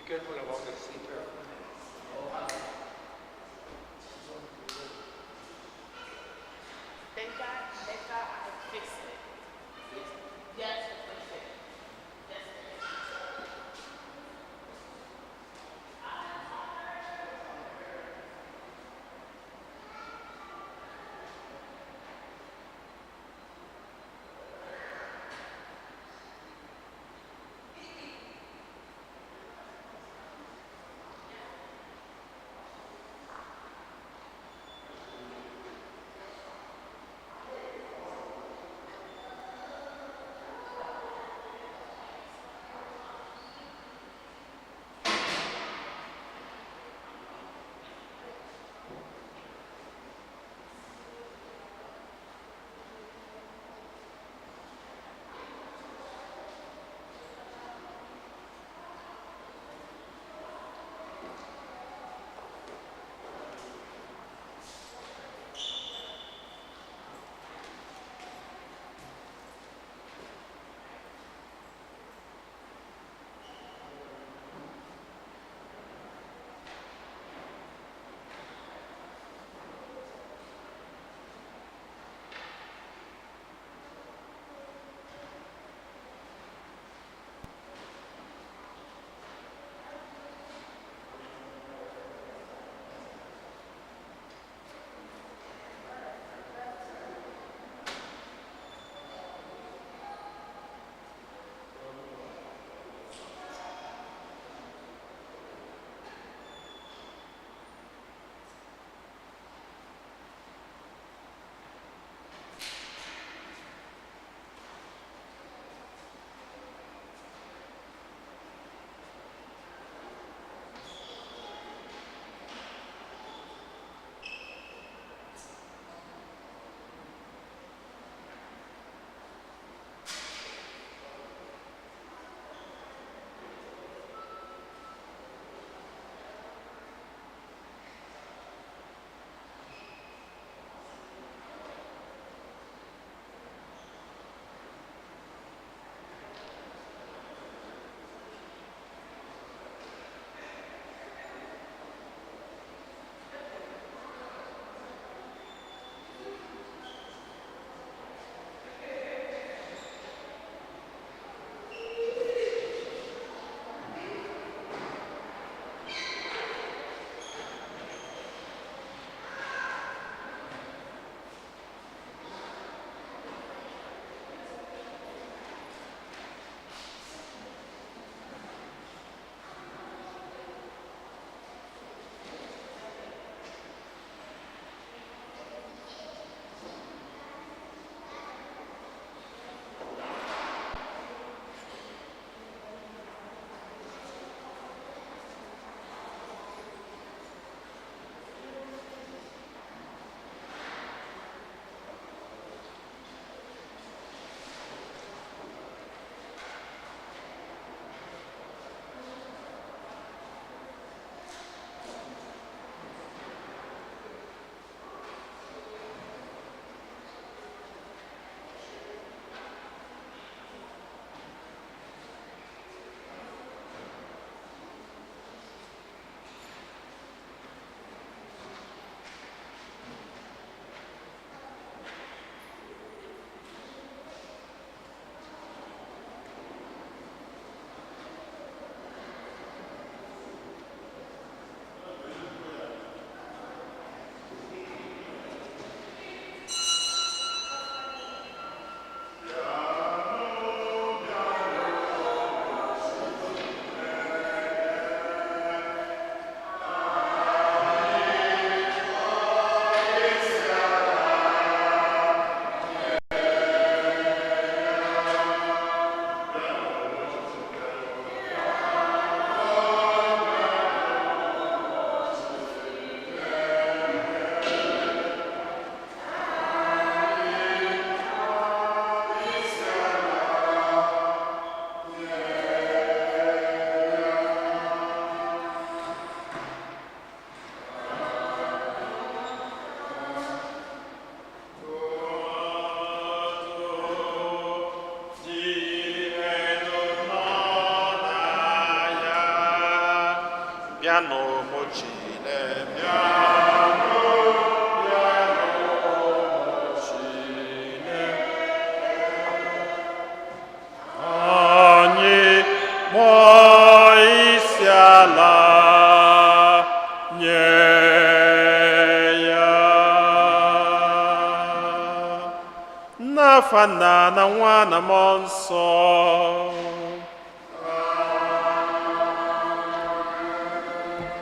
Careful about the zipper. They thought I fixed it. Yes, I fixed it. Yes. Bịanụ, ụmụ Chineke, bịanụ, bịanụ, ụmụ Chineke. Anyị kpọọ isi ala nye ya. N'afa Nna na Nwa na Mmụọ Nsọ.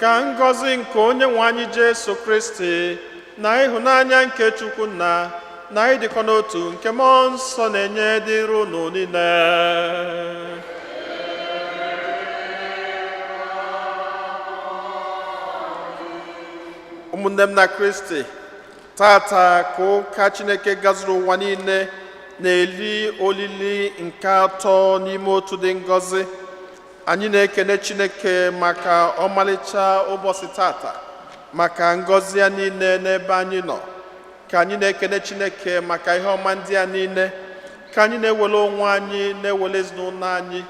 Ka ngọzi nke onye nwe anyị Jesu Kristi na ịhụnanya nke Chukwu nna na ịdịkọ n'otu nke Mmụọ Nsọ na-enye dịrị unu niile. Ụmụnne m na Kristi, tata ka ụka Chineke gazuru ụwa niile na-eli olili nke atọ n'ime otu dị ngọzi. Anyị na-ekene Chineke maka ọmalịcha ụbọchị tata, maka ngọzi ya niile n'ebe anyị nọ. Ka anyị na-ekene Chineke maka ihe ọma ndị a niile, ka anyị na-ewere onwe anyị, na-ewere ezinụlọ anyị,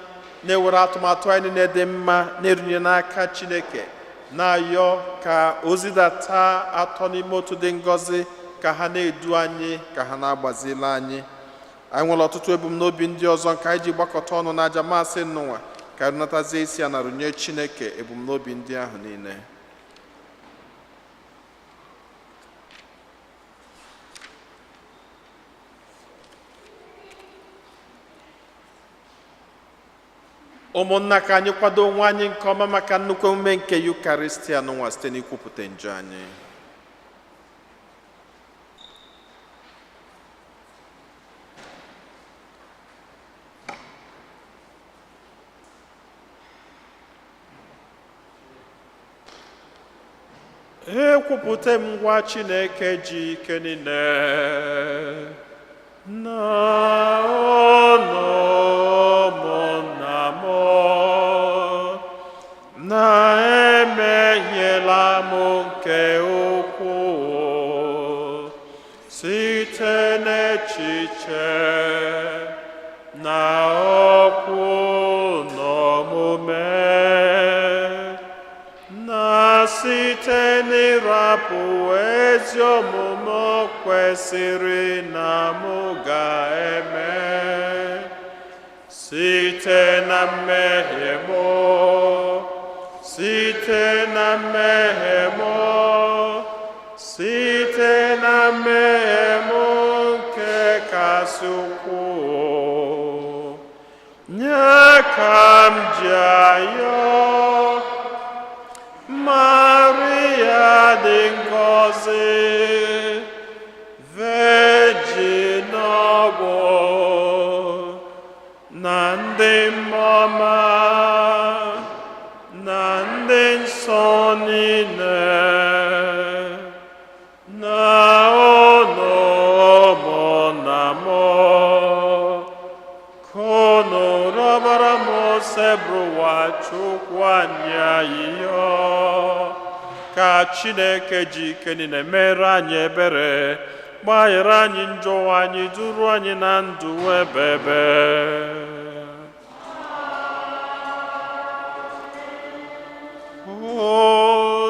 na-ewere atụmatụ anyị niile dị mma na-erunye n'aka Chineke, na-ayọ ka o zidata atọ n'ime otu dị ngọzi, ka ha na-edu anyị, ka ha na-agbazili anyị. Anyị nwere ọtụtụ ebumnobi ndị ọzọ nke anyị ji gbakọta ọnụ n'aja maasị nnụnwa. Ka anyị natazie isi a na runye Chineke ebumnobi ndị ahụ niile. Ụmụnna, ka anyị kwado onwe anyị nke ọma maka nnukwu emume nke Yukaristia n'ụwa site n'ikwupụta njọ anyị. Ekwupụta m ngwa Chineke ji ike niile na ọnụ ụmụnna m na emehiela m nke ukwuu site n'echiche na okwu na omume, na site n'ịrapụ ezi omume o kwesịrị na mụ ga-eme, site na mmehie m, site na mmehie m, site na mmehie m nke kasị ukwuu, nye ka m ji ayọ Maria dị ngọzi, Virgin ọgbọ, na ndị mmụọma, na ndị nsọ niile, na unu ụmụnna m, kunu rọbara m osebụrụwa Chukwu anyị ayịyọ, ka Chineke ji ike niile mere anyị ebere, gbaghara anyị njọ anyị, duru anyị na ndụ ebebe.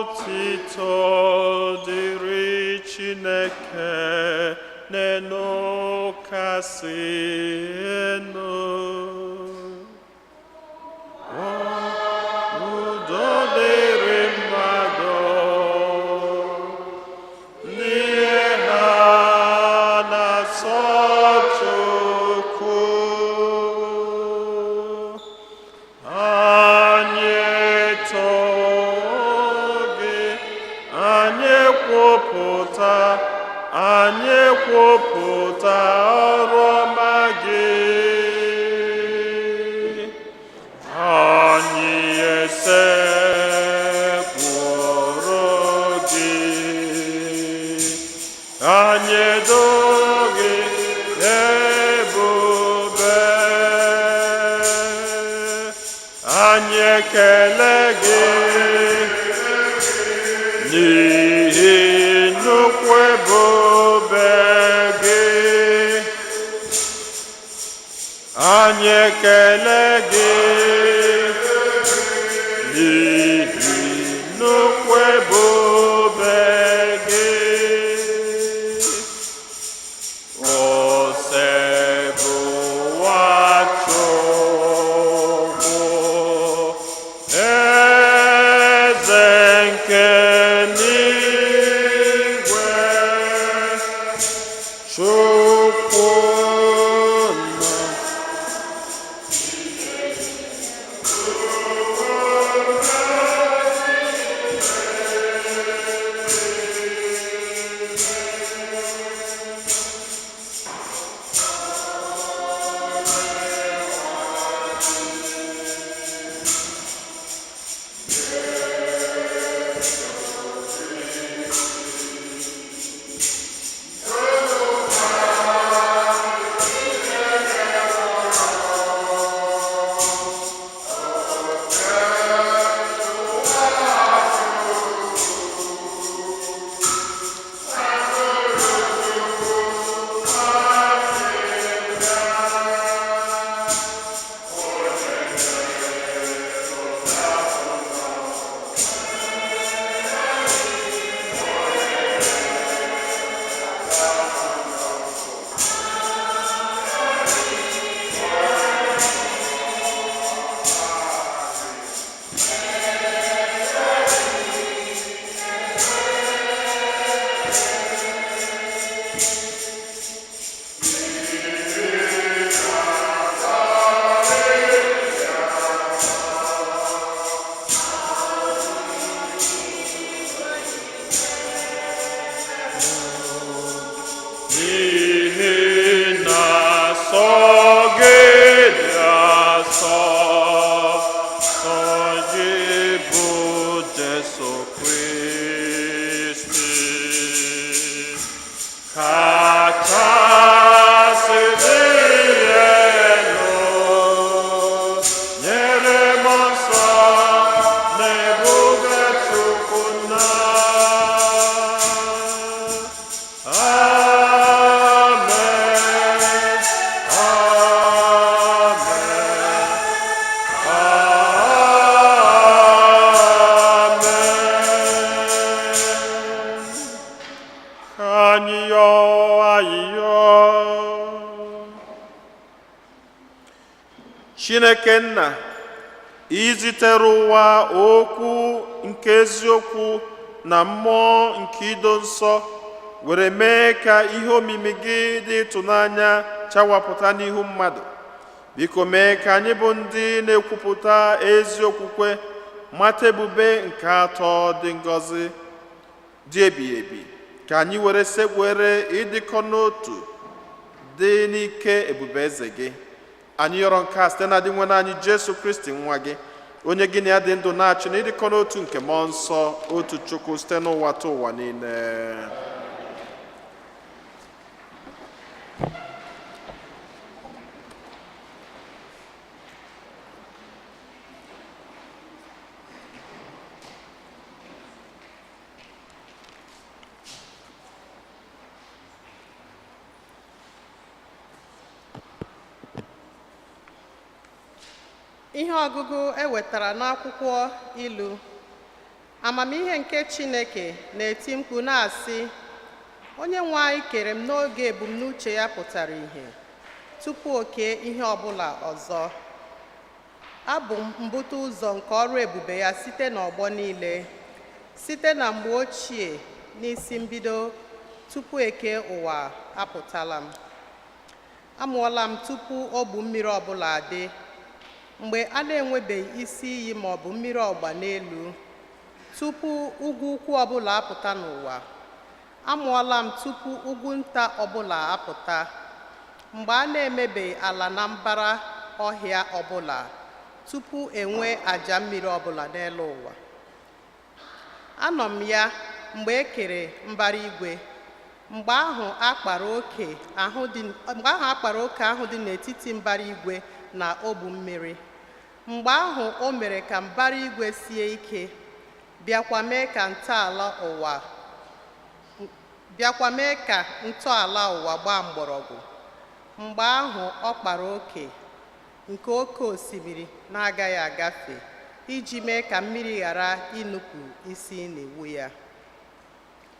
Otito dịrị Chineke n'enu kasị enu. Udo dịrị mmadụ n'ihe ha na-asọ Chukwu. Anyị too gị, anyị kwupụta, anyị kwupụta ọrụ ọma gị. Anyị esekpụrụ gị, anyị edo gị ebube, anyị ekele gị n'ihi nnukwu ebube gị. Anyị ekele gị n'ihi Ebube gị. Osebụwa Chukwu, Eze nke n'igwe, Chukwu nna. N'ihi na sọ gị dị asọ, sọ gị bụ Jesu Kristi. Kachasị dị elu, nyere m nsọ na ebube Chukwu nna. Amen. Amen. Amen. Ka anyị yọọ ayịyọ. Chineke nna, izitere ụwa okwu nke eziokwu na mmụọ nke ido nsọ were mee ka ihe omimi gị dị ịtụnanya chawapụta n'ihu mmadụ. Biko mee ka anyị bụ ndị na-ekwupụta ezi okwukwe mata ebube nke atọ dị ngọzi dị ebighị ebi, ka anyị were sekpuere ịdịkọ n'otu dị n'ike ebube eze gị. Anyị yọrọ nke a site na dị nwe anyị Jesu Kristi nwa gị, onye gị na ya dị ndụ na-achị na ịdịkọ n'otu nke mmụọ nsọ, otu Chukwu, site n'ụwa ta ụwa niile. Ihe ọgụgụ e wetara n'akwụkwọ Ilu. Amamihe nke Chineke na-eti mkpu na-asị, Onye nwe anyị kere m n'oge ebumnuche ya pụtara ìhè, tupu o kee ihe ọbụla ọzọ. Abụ m mbute ụzọ nke ọrụ ebube ya site n'ọgbọ niile, site na mgbe ochie n'isi mbido, tupu eke ụwa apụtala m. Amụọla m tupu ogbu mmiri ọbụla adị, mgbe a na-enwebeghị isi iyi ma ọ bụ mmiri ọgba n'elu, tupu ugwu ukwu ọbụla apụta n'ụwa. Amụọla m tupu ugwu nta ọbụla apụta, mgbe a na-emebeghị ala na mbara ọhịa ọbụla, tupu enwee àjà mmiri ọbụla n'elu ụwa. Anọ m ya mgbe e kere mbara igwe, mgbe ahụ a kpara oke ahụ dị mgbe ahụ a kpara oke ahụ dị n'etiti mbara igwe na ogbu mmiri. Mgbe ahụ o mere ka mbara igwe sie ike, bịakwa mee ka ntọala ụwa bịakwa mee ka ntọala ụwa gbaa mgbọrọgwụ. Mgbe ahụ ọ kpara oke nke oke osimiri na-agaghị agafe, iji mee ka mmiri ghara inupụ isi n'iwu ya.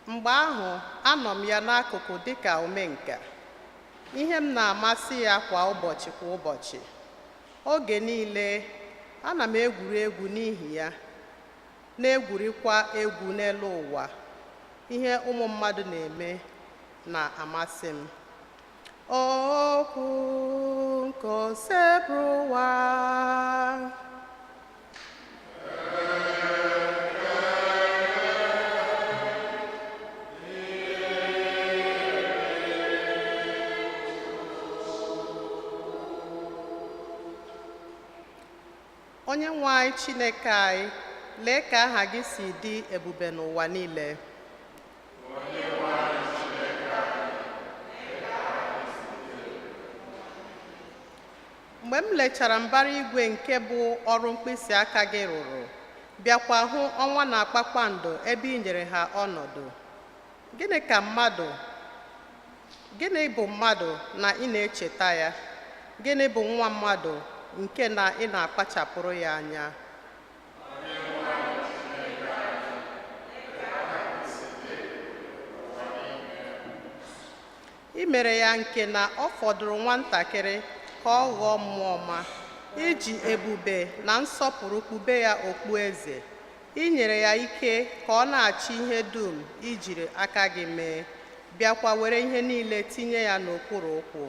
Mgbe ahụ, anọ m ya n'akụkụ dịka omenka. Ihe m na-amasị ya kwa ụbọchị kwa ụbọchị. Oge niile, ana m egwuri egwu n'ihi ya, na-egwurikwa egwu n'elu ụwa. Ihe ụmụ mmadụ na-eme na-amasị m. Okwu nke Osebụrụwa. Onye nwe anyị Chineke anyị, lee ka aha gị si dị ebube n'ụwa niile. Mgbe m lechara mbara igwe nke bụ ọrụ mkpịsị aka gị rụrụ, bịakwa hụ ọnwa na kpakpando ebe i nyere ha ọnọdụ. Gịnị ka mmadụ Gịnị bụ mmadụ na ị na-echeta ya? Gịnị bụ nwa mmadụ nke na ị na-akpachapụrụ ya anya? I mere ya nke na ọ fọdụrụ nwatakịrị ka ọ ghọọ mmụọ ọma, iji ebube na nsọpụrụ kpube ya okpueze. I nyere ya ike ka ọ na-achị ihe dum i jiri aka gị mee, bịakwa were ihe niile tinye ya n'okpuru ụkwụ.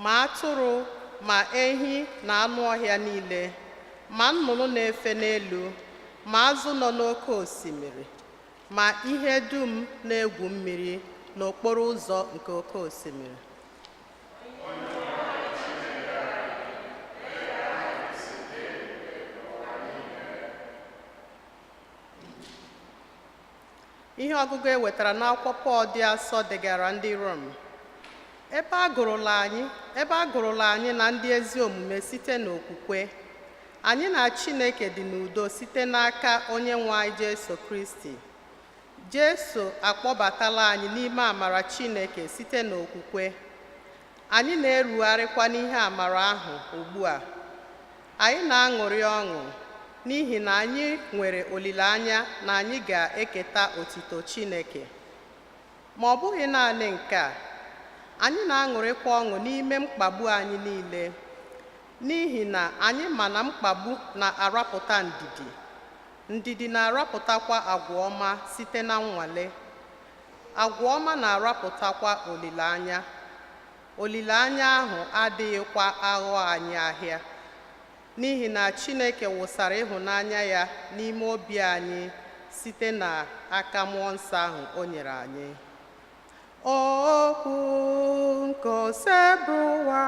Ma atụrụ, ma ehi na anụ ọhịa niile, ma nnụnụ na-efe n'elu, ma azụ nọ n'oké osimiri, ma ihe dum na-egwu mmiri n'okporo ụzọ nke oké osimiri. Ihe ọgụgụ e wetara n'akwụkwọ Pọl dị asọ degara ndị Rom. Ebe a gụrụla anyị na ndị ezi omume site n'okwukwe, anyị na Chineke dị n'udo site n'aka Onye nwe anyị Jesu Kristi. Jesu akpọbatala anyị n'ime amara Chineke site n'okwukwe. Anyị na-erugharịkwa n'ihe amara ahụ ugbu a. Anyị na-aṅụrị ọṅụ n'ihi na anyị nwere olileanya na anyị ga-eketa otito Chineke. Ma ọ bụghị naanị nke a, anyị na-aṅụrịkwa ọṅụ n'ime mkpagbu anyị niile, n'ihi na anyị ma na mkpagbu na-arapụta ndidi, ndidi na-arapụtakwa agwa ọma site na nnwale, agwa ọma na-arapụtakwa olileanya, olileanya ahụ adịghịkwa aghọ anyị ahịa, n'ihi na Chineke wụsara ịhụnanya ya n'ime obi anyị site n'aka Mmụọ Nsọ ahụ o nyere anyị. Okwu nke Osebụrụwa.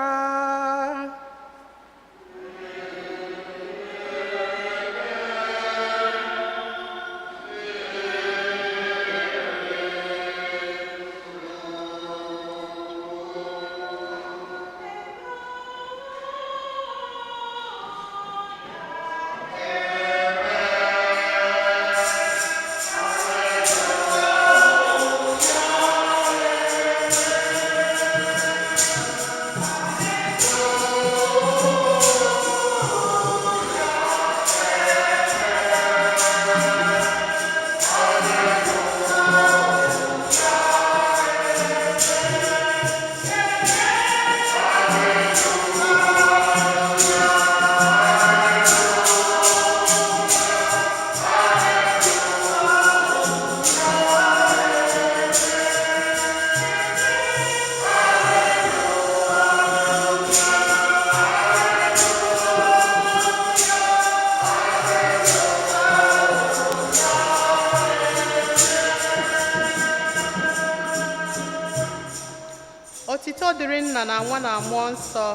Otito dịrị Nna na Nwa na Mmụọ Nsọ,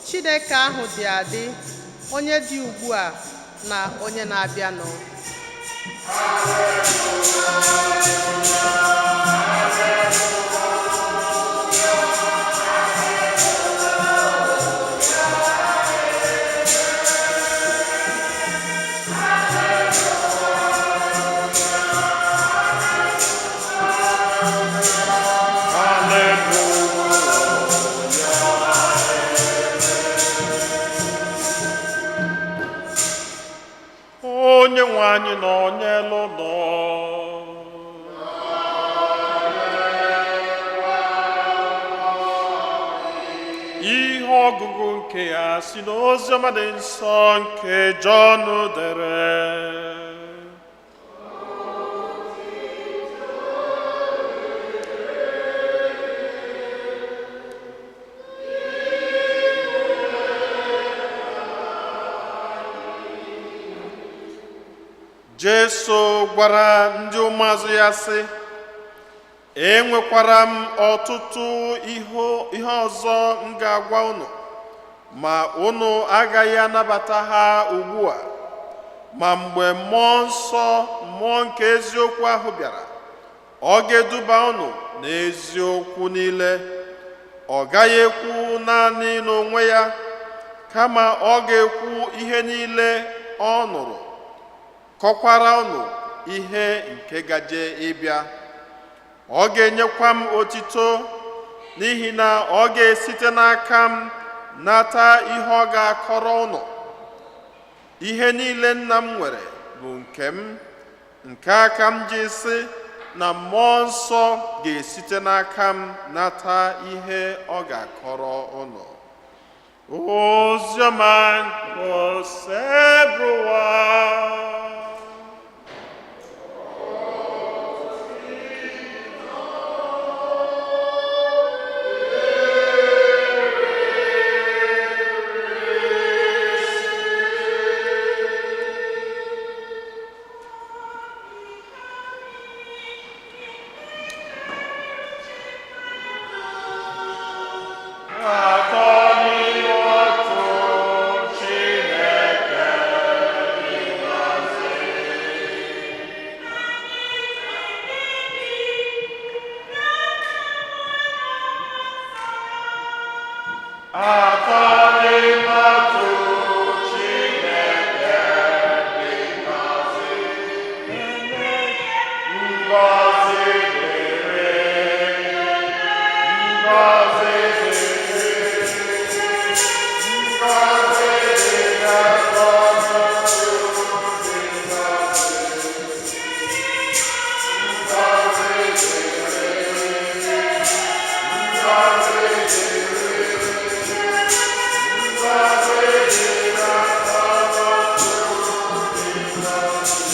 Chineke ahụ dị adị, onye dị ugbu a na onye na-abịanụ. anyị nọnyelu ụnụ. Ihe ọgụgụ nke ya si n'oziọma dị nsọ nke Jọn dere. Jesu gwara ndị ụmụazụ ya sị, enwekwara m ọtụtụ ihe ọzọ m ga-agwa unu, ma unu agaghị anabata ha ugbu a. Ma mgbe mmụọ nsọ, mmụọ nke eziokwu ahụ bịara, ọ ga-eduba unu n'eziokwu niile. Ọ gaghị ekwu naanị n'onwe ya, kama ọ ga-ekwu ihe niile ọ nụrụ, kọkwara unu ihe nke gaje ịbịa. Ọ ga-enyekwa m otito, n'ihi na ọ ga-esite n'aka m nata ihe ọ ga-akọrọ unu. Ihe niile nna m nwere bụ nke m, nke aka m ji sị na mmụọ nsọ ga-esite n'aka m nata ihe ọ ga-akọrọ unu. Oziọma nke Osebụwa. Atọ n'ime otu Chineke. Atọ n'ime otu Chineke dị ngọzi. Ngọzi dịrị, ngọzi dịrị, ngọzi dịrị atọ n'otu dị ngọzi. Ngọzi dịrị, ngọzi dịrị, ngọzi dịrị atọ n'otu dị ngọzi.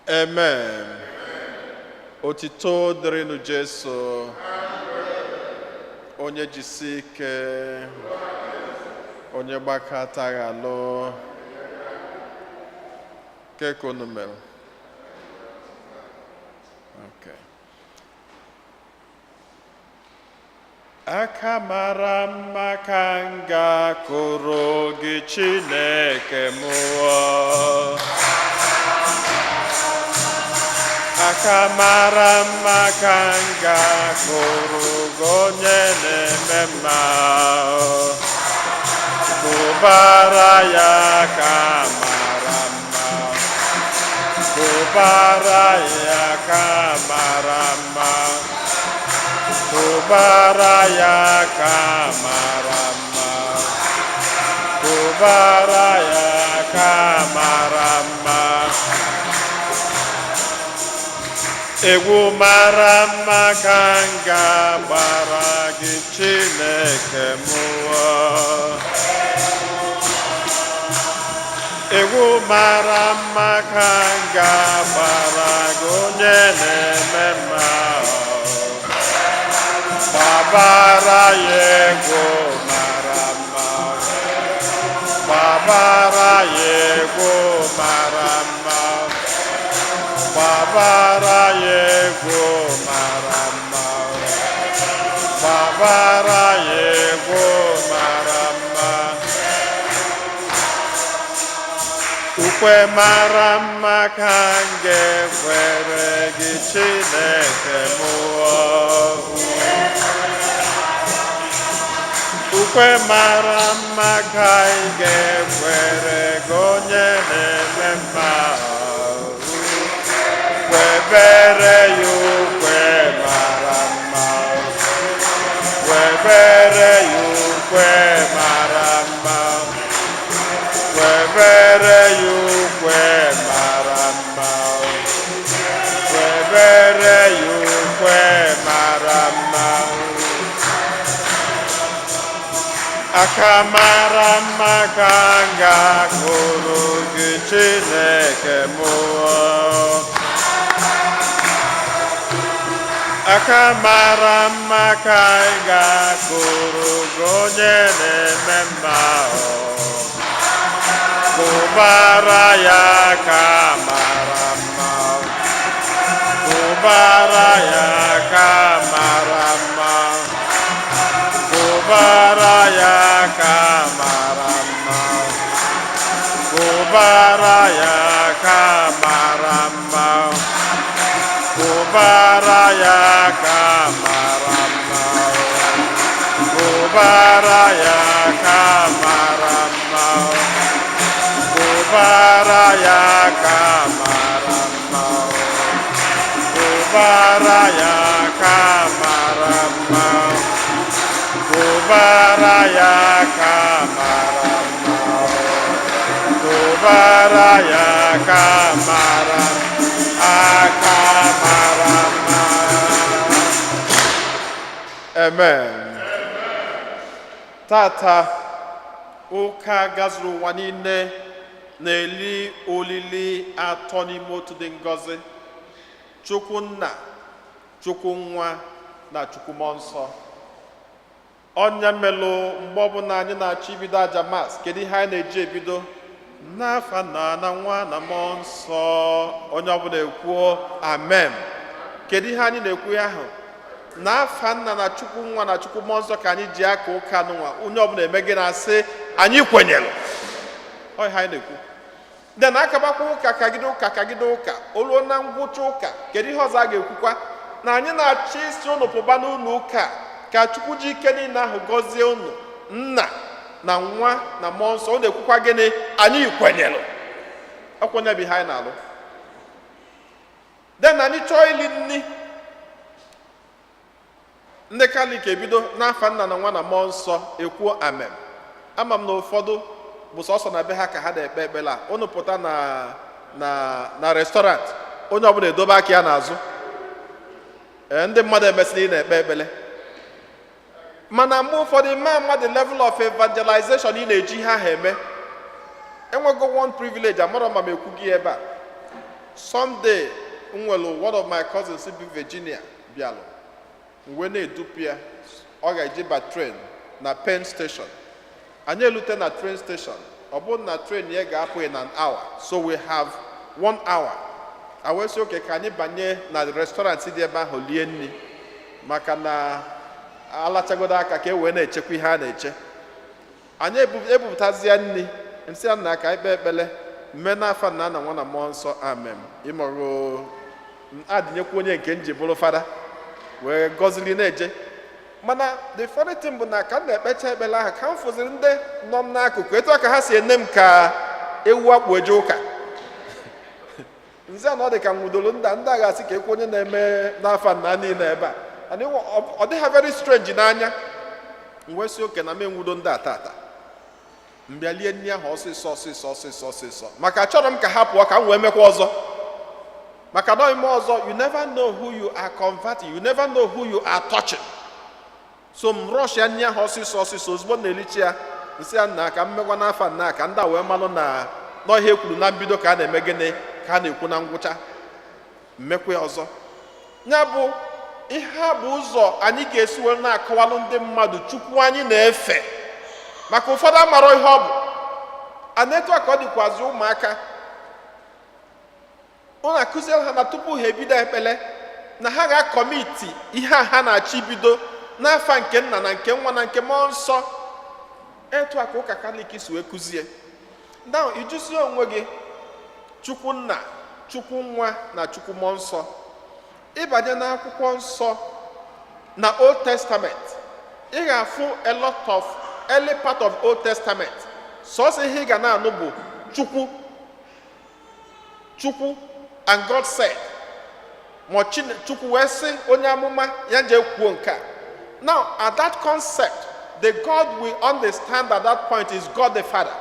Amen. Otito dịrịnụ Jesu. Onye jisi ike, onye gbakọtaghị alụ. Ke ka unu mere? Okay. Aka mara mma ka m ga-akụrụ gị Chineke mụọ. Aka mara mma ka m ga-akụrụ gị onye na-eme mma. Kụbara ya aka mara mma. Kụbara ya aka mara mma. Kụbara ya aka mara mma. Kụbara ya aka mara mma. Egwu mara mma ka m ga-agbara gị Chineke mụọ. Egwu mara mma ka m ga-agbara gị onye na-eme mma. Gbabara ya egwu mara mma. Gbabara ya egwu mara mma. Gbabara ya egwu mara mma. Gbabara ya egwu mara mma. Ukwe mara mma ka m ga-ekwere gị Chineke mụọ. Ukwe mara mma ka ị ga-ekwere gị onye na-eme mma. Kwebere ya ukwe mara mma. Kwebere ya ukwe Kwebere ya ukwe mara mma. Kwebere ya ukwe mara mma. Aka mara mma ka m ga-akụrụ gị, Chineke mụọ. Aka mara mma ka anyị ga-akụrụ gị, onye na-eme mma ọ. Kụbara ya aka mara mma. Kụbara ya aka mara mma. Kụbara ya aka mara mma. Kụbara ya aka mara mma. Kụbara ya aka mara mma. Kụbara ya aka mara mma. Kụbara ya aka mara mma. Kụbara ya aka mara mma. Kụbara ya aka mara mma. Kụbara ya aka mara aka mara mma. Amen. Tata, ụka gazuru ụwa niile na-eli olili atọ n'ime otu dị ngọzi: Chukwu Nna, Chukwu Nwa na Chukwu Mmụọ Nsọ. Ọnya melụ mgbe ọbụla anyị na-achọ ibido aja Mass, kedu ihe anyị na-eji ebido? N'afa Nna na Nwa na Mmụọ Nsọ. Onye ọbụla ekwuo amen. Kedu ihe anyị na-ekwu ahụ? N'afa Nna na Chukwu Nwa na Chukwu Mmụọ Nsọ ka anyị ji aka ụka nụnwa. Onye ọbụla eme gị na-asị anyị kwenyere. Ọ ihe anyị na-ekwu de na akabakwa ụka kagide ụka kagide ụka o ruo na ngwụcha ụka. Kedu ihe ọzọ a ga-ekwukwa? Na anyị na-achọ isi unu pụba n'ụlọ ụka, ka Chukwu ji ike niile ahụ gọzie unu, Nna na Nwa na Mmụọ Nsọ. Unu ekwukwa gịnị? Anyị kwenyere. Ọkwenye bụ ihe anyị na-alụ. Den anyị chọọ ili nni, ndị Katọlik ebido n'afa Nna na Nwa na Mmụọ Nsọ, ekwuo amen. Ama m na ụfọdụ bụ sọsọ na be ha ka ha na-ekpe ekpere a. Unu pụta na restaurant, onye ọbụla edobe aka ya n'azụ. Ee, ndị mmadụ emesịrị ị na-ekpe ekpere, mana mgbe ụfọdụ ma mmadụ level of evangelization ị na-eji ihe ahụ eme. Enwego one privilege, amarọ ma m ekwu gị ebe a. Someday m nwere one of my cousins bi Virginia bịalụ, m wee na-edupu ya, ọ ga-eji ba train na Penn Station. Anyị elute na train station, ọ bụrụ na train ya ga-apụ in an hour, so we have one hour. A wee sị oke ka anyị banye na restaurant dị ebe ahụ lie nri, maka na alachagodo aka ka e wee na-echekwa ihe a na-eche. Anyị ebupụtazie nri, nsị ya nna ka anyị kpee ekpele mme n'afa Nna na Nwa na Mmụọ Nsọ, amen. Ịmọrụ adịnyekwa onye nke nji bụrụ fada wee gọziri na-eje. Mana the funny thing bụ na ka m na-ekpecha ekpere ahụ, ka m fụziri ndị nọ m n'akụkụ, etu a ka ha si ene m ka ewu akpụ eje ụka. Nze na ọ dị ka m nwudoro ndị a, ndị a ga-asị ka ekwe onye na-eme n'afa Nna niile ebe a. And ọ dị ha very strange n'anya. M wee sị oke na m enwudo ndị a tata. M bịa lie nri ahụ ọsịsọ ọsịsọ ọsịsọ ọsịsọ, maka achọrọ m ka ha pụọ ka m wee mekwa ọzọ, maka na ime ọzọ, you never know who you are converting, you never know who you are touching. So m rush ya nri ahụ ọsịsọ ọsịsọ. Ozugbo m na-elichi ya, nsị ya nna ka m mekwa n'afa Nna, ka ndị a wee malụ na n'ọhịa ekwuru na mbido ka a na-eme gịnị, ka a na-ekwu na ngwụcha. Mmekwa ya ọzọ. Ya bụ ihe a bụ ụzọ anyị ga-esi were na-akọwalụ ndị mmadụ Chukwu anyị na-efe, maka ụfọdụ amarọ ihe ọ bụ. Ana etu a ka ọ dịkwazị ụmụaka. Ụnụ akụziere ha na tupu ha ebido ekpele, na ha ga-acommit ihe a ha na-achọ ibido n'afa nke Nna na nke Nwa na nke Mmụọ Nsọ. Etu a ka ụka Katọlik si wee kụzie. Now, ịjụzie onwe gị, Chukwu Nna, Chukwu Nwa na Chukwu Mmụọ Nsọ, ịbanye n'akwụkwọ nsọ na Old Testament, ị ga-afụ a lot of early part of Old Testament, sọsọ ihe ị ga na-anụ bụ Chukwu, Chukwu, and God said, ma Chukwu wee sị onye amụma ya jee kwuo nke a. Now, at that concept, the God we understand at that point is God the Father.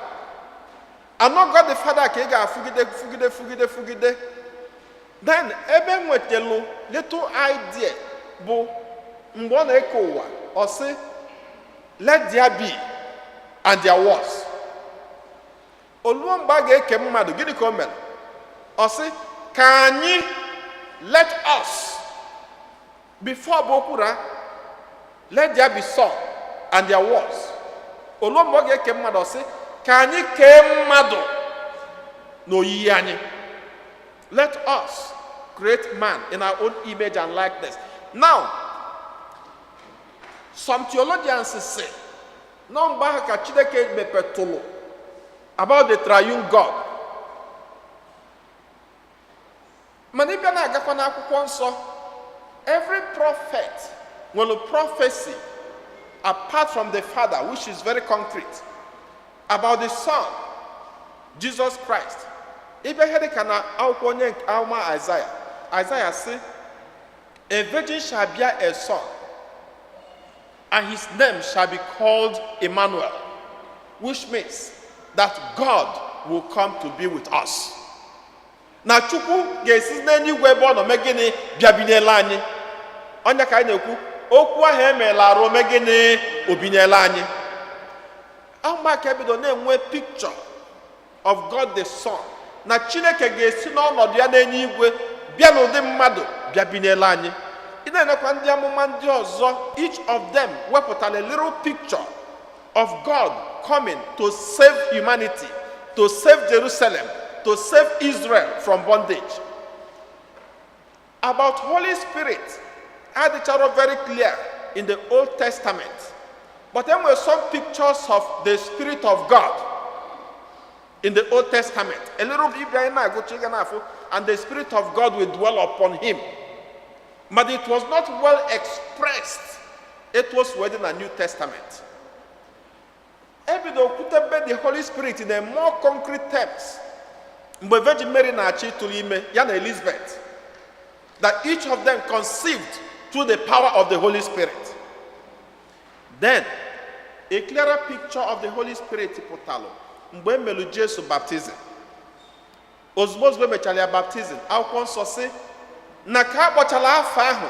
And ọ bụrụ na ị na-anya na Old Testament, Anọ God the Father ka ị ga-afụgide, fụgide, fụgide, fụgide. Then ebe m nwetelu little idea bụ mgbe ọ na-eke ụwa, ọ sị, "Let there be," and there was. Oluo mgbe a ga-eke mmadụ, gịnị ka o mere? Ọ sị ka anyị, let us. Before bụ okwura, "Let there be sun," and there was. Oluo mgbe ọ ga-eke mmadụ, ọ sị ka anyị kee mmadụ n'oyiyi anyị. Let us create man in our own image and likeness. Now, some theologians say nọ mgbe ahụ ka Chineke mepetụlụ about the triune God. Mana ịbịa na-agakwa n'Akwụkwọ Nsọ, every prophet nwere prophecy apart from the Father, which is very concrete, about the Son, Jesus Christ. Ịbịa ihe dịka na akwụkwọ onye amụma Isaiah, Isaiah sị, "A virgin shall bear a son, and his name shall be called Emmanuel," which means that God will come to be with us. Na Chukwu ga-esi n'eluigwe ebe ọ nọ mee gịnị? Bịa binyela anyị. Onye ka anyị na-ekwu okwu ahụ emeela arụ mee gịnị? Obinyela anyị. Ụmụaka ebido na-enwe picture of God the Son, na Chineke ga-esi n'ọnọdụ ya n'eluigwe bịa n'ụdị mmadụ bịa binyela anyị. Ị na-enekwa ndị amụma ndị ọzọ, each of them wepụtara a little picture of God coming to save humanity, to save Jerusalem, to save Israel from bondage. About Holy Spirit adịchara very clear in the Old Testament, but there were some pictures of the Spirit of God in the Old Testament. A little bit anyị na-agụcha, ị ga na-afụ, "And the Spirit of God will dwell upon him," but it was not well expressed. It was within the New Testament. Ebido kwutebe the Holy Spirit in a more concrete terms mgbe Virgin Mary na-achọ ịtụrụ ime ya na Elizabeth, that each of them conceived through the power of the Holy Spirit. Then a clearer picture of the Holy Spirit pụtalụ mgbe e melụ Jesu baptism. Ozugbo ozugbo emechara ya baptism, Akwụkwọ Nsọ si na ka a kpọchara afọ ahụ,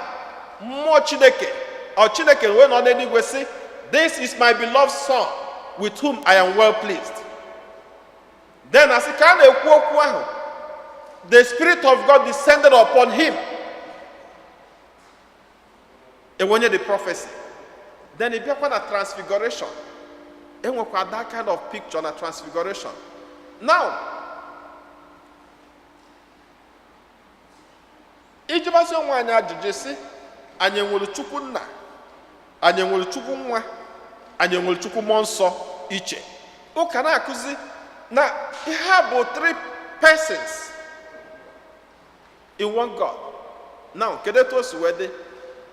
mmụọ Chineke, ọ Chineke wee nọ n'eluigwe sị, "This is my beloved Son, with whom I am well pleased." Then asị ka a na-ekwu okwu ahụ, the Spirit of God descended upon him. Enwenye the prophecy. Then ị bịakwa na Transfiguration, enwekwa that kind of picture na Transfiguration. Now, ijibasi onwe anyị ajụjụ sị, anyị enwere Chukwu Nna, anyị enwere Chukwu Nwa, anyị enwere Chukwu Mmụọ Nsọ iche? Ụka na-akụzi na ihe a bụ three persons in one God. Now, kedu etu o si wee dị?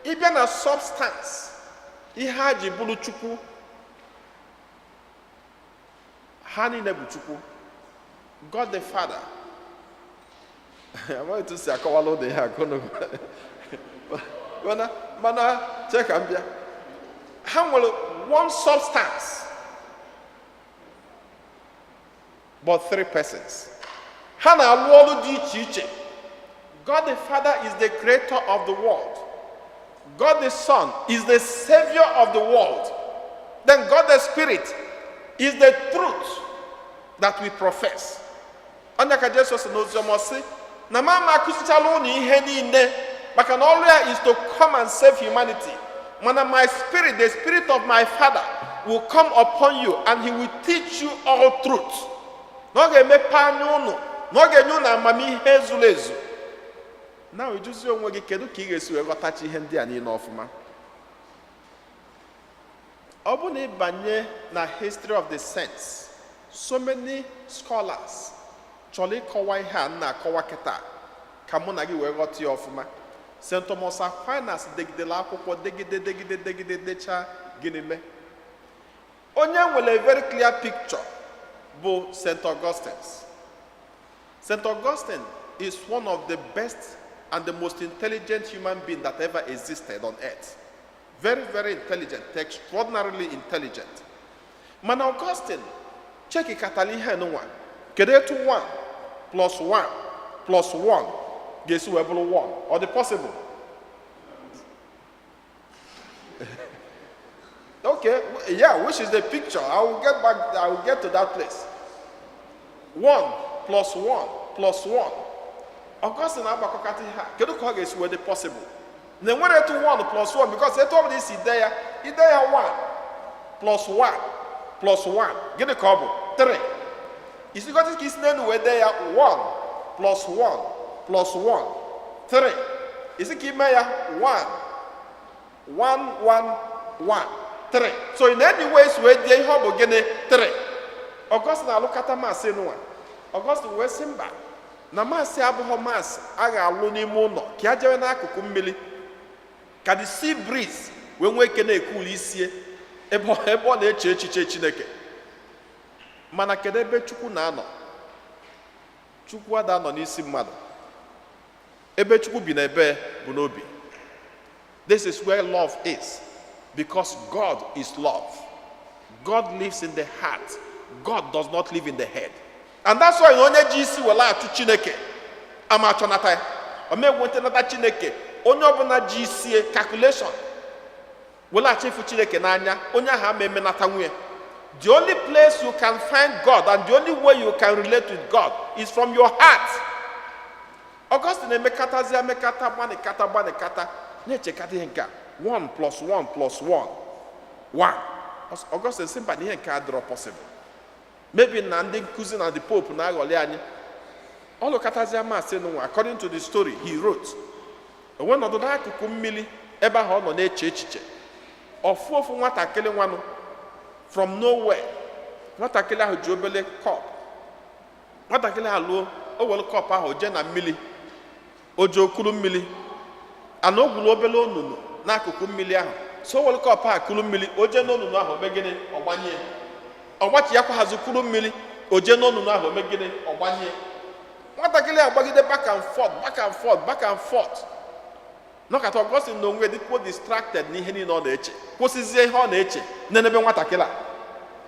Ịbịa na substance, ihe ha ji bụrụ Chukwu, ha niile bụ Chukwu. God the Father, amaghị etu si akọwala ụdị ihe akụnụ, mana chee ka m bịa. Ha nwere one substance but three persons. Ha na-alụ ọrụ dị iche iche. God the Father is the creator of the world. God the Son is the savior of the world. Then God the Spirit is the truth that we profess. Onye ka Jesu si n'oziọma sị na mama akụzichala ụnụ ihe niile, maka na ọrụ ya is to come and save humanity, mana my spirit, the spirit of my Father, will come upon you and he will teach you all truth, na ọ ga-emepe anya ụnụ, na ọ ga-enye ụnụ amamihe zuru ezu. Na ijuzi onwe gị, kedu ka ị ga-esi wee ghọtacha ihe ndị a niile ọfụma? Ọ bụ na ịbanye na history of the saints, so many scholars chọrọ ịkọwa ihe a m na-akọwa kịta ka mụ na gị wee ghọta ya ọfụma. St. Thomas Aquinas degidere akwụkwọ, degide, degide, degide, dechaa. Gịnị mee? Onye nwere a very clear picture bụ St. Augustine. St. Augustine is one of the best and the most intelligent human being that ever existed on earth. Very, very intelligent, extraordinarily intelligent. Mana Augustine chekikatara ihe nụnwa. Kedu etu 1 plus 1 plus 1 ga-esi wee bụrụ 1? Ọ dị possible? Okay, yeah, which is the picture. I will get back, I will get to that place. 1 plus 1 plus 1. Augustine agbakọkata ihe a, kedu ka ọ ga-esi wee dị possible na enwere etu 1 plus 1? Because etu ọ bụla isi dee ya, ide ya 1 plus 1 plus 1, gịnị ka ọ bụ? 3. Isigosi ka isi n'elu wee dee ya 1 plus 1 plus 1, 3. Isi ka ime ya 1 1 1 1, 3. So in any ways wee dee ihe, ọ bụ gịnị? 3. Augustine alụkata mass nụnwa. Augustine wee sị mba, na mass abụghị mass a ga-alụ n'ime ụlọ, ka ya jewe n'akụkụ mmiri, ka the sea breeze wee nwee ike na-ekulu isie ebe ọ na-eche echiche Chineke. Mana kedu ebe Chukwu na-anọ? Chukwu ada anọ n'isi mmadụ. Ebe Chukwu bi na ebe bụ n'obi. This is where love is, because God is love. God lives in the heart. God does not live in the head. And that's why na onye ji isi were achụ Chineke ama achọnata ya, omegwu nata Chineke. Onye ọbụla ji isie calculation were achọ ịfụ Chineke n'anya, onye ahụ ama emenata nwunye. The only place you can find God and the only way you can relate with God is from your heart. Augustine emekatazi emekata, gbanikata gbanikata, na-echekata ihe nke a, 1 plus 1 plus 1, 1. Augustine sị mba, na ihe nke a dịrọ possible. Maybe na ndị nkụzi na the Pope na-aghọli anyị. Ọ lụkatazie mass nụnwa, according to the story he wrote, o wee nọdụ n'akụkụ mmiri ebe ahụ ọ nọ na-eche echiche. Ọfụ ofu nwatakịrị nwanụ from nowhere. Nwatakịrị ahụ ji obele cup. Nwatakịrị ahụ luo, o were cup ahụ jee na mmiri, o jee okuru mmiri ana o gwuru obele onunu n'akụkụ mmiri ahụ. So o were cup ahụ kuru mmiri, o jee n'onunu ahụ, ome gịnị? Ọgbanye. Ọgbachi ya kwahazụ, kuru mmiri, o jee n'onunu ahụ, ome gịnị? Ọgbanye. Nwatakịrị a gbagide back and forth, back and forth, back and forth, nọkata. Augustine na onwe dịkwuo distracted n'ihe niile ọ na-eche, kwụsịzie ihe ọ na-eche n'ebe nwatakịrị a.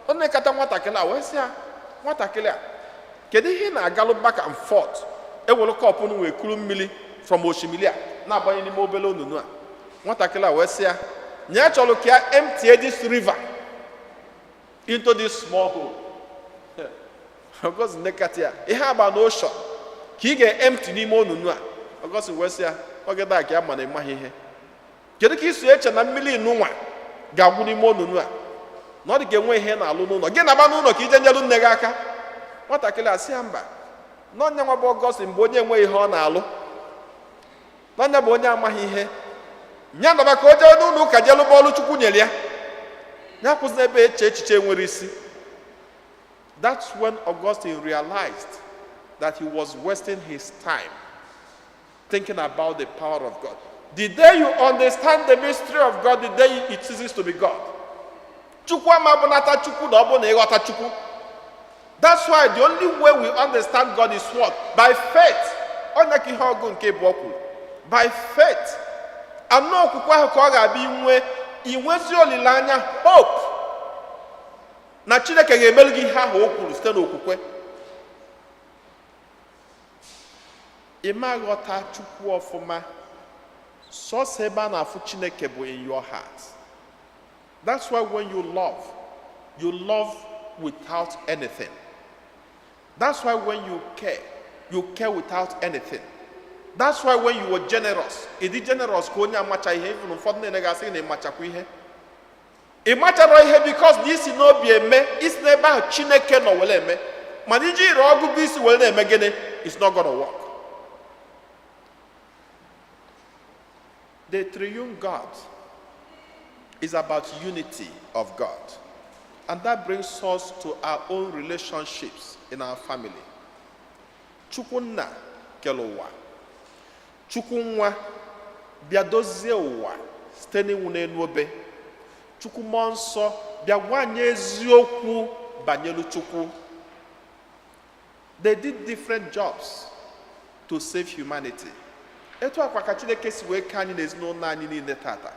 Ọ na-ekata nwatakịrị a wee sị ya, "Nwatakịrị a, kedu ihe ị na-agalụ back and forth, ewere cup nu wee kuru mmiri from osimiri a na-agbanye n'ime obere onunu a?" Nwatakịrị a wee sị ya na ya chọrọ ka ya empty this river into this small hole. Augustine nekata ya, ihe agba na ocean ka ị ga-empty n'ime onunu a? Augustine wee sị ya, oge daa ka ya ma na ịmaghị ihe. Kedu ka isi eche na mmiri nụnwa ga-agwụ n'ime onunu a, na ọ dị ka enwe ihe na-alụ n'ụlọ gị, na-aba n'ụlọ ka ije nyelu nne gị aka? Nwatakịrị a sị ya mba, n'ọnya nwa bụ Augustine bụ onye enweghị ihe ọ na-alụ, n'ọnya bụ onye amaghị ihe ya, naba ka o jee n'ụlọ ụka jee lụba ọlụ Chukwu nyere ya, ya kwụsị n'ebe eche echiche nwere isi. That's when Augustine realized that he was wasting his time thinking about the power of God. The day you understand the mystery of God, the day it ceases to be God. Chukwu ama bụnata Chukwu na ọ bụ na ịghọta Chukwu. That's why the only way we understand God is what? By faith. Onye ka ihe ọgụ nke bụ kwuru. By faith. Anụ okwukwe ahụ ka ọ ga-abịa inwe inwezi olileanya, hope na Chineke ga-emelu gị ihe ahụ o kwuru site n'okwukwe. Ị ghọta Chukwu ọfụma, sọsọ ebe a na-afụ Chineke bụ in your heart. That's why when you love, you love without anything. That's why when you care, you care without anything. That's why when you were generous, ị dị generous ka onye amacha ihe. Even ụfọdụ na-ene gasị na ịmachakwa ihe, ị machara ihe, because na isi n'obi eme, isi n'ebe ahụ Chineke nọ were eme. Mana iji ire ọgụgụ isi were na-eme gịnị? It's not gonna work. The triune God is about unity of God, and that brings us to our own relationships in our family. Chukwu Nna kere ụwa. Chukwu Nwa bịa dozie ụwa site n'ịnwụ n'elu obe. Chukwu Mmụọ Nsọ bịa gwa anyị eziokwu banyere Chukwu. They did different jobs to save humanity. Etu akwa ka Chineke si wee kee anyị n'ezinụlọ anyị niile tata.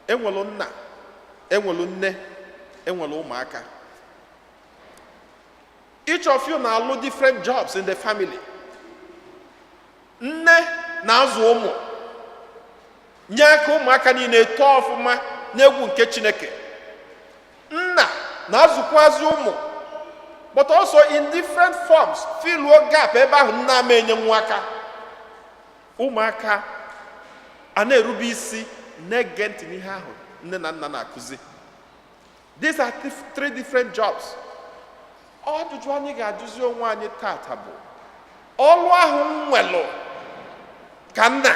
Enwelu nna, enwelu nne, enwelu ụmụaka. Each of you na-alụ different jobs in the family. Nne na-azụ ụmụ, nye aka ụmụaka niile tọọ ọfụma n'egwu nke Chineke. Nna na-azụkwazị ụmụ, but also in different forms, filluo gap ebe ahụ nna ama enye nwa aka. Ụmụaka a na-erube isi, na-ege ntị n'ihe ahụ nne na nna na-akụzi. These are three different jobs. Ajụjụ anyị ga-ajụzi onwe anyị tata bụ, ọlụ ahụ m nwelụ ka nna,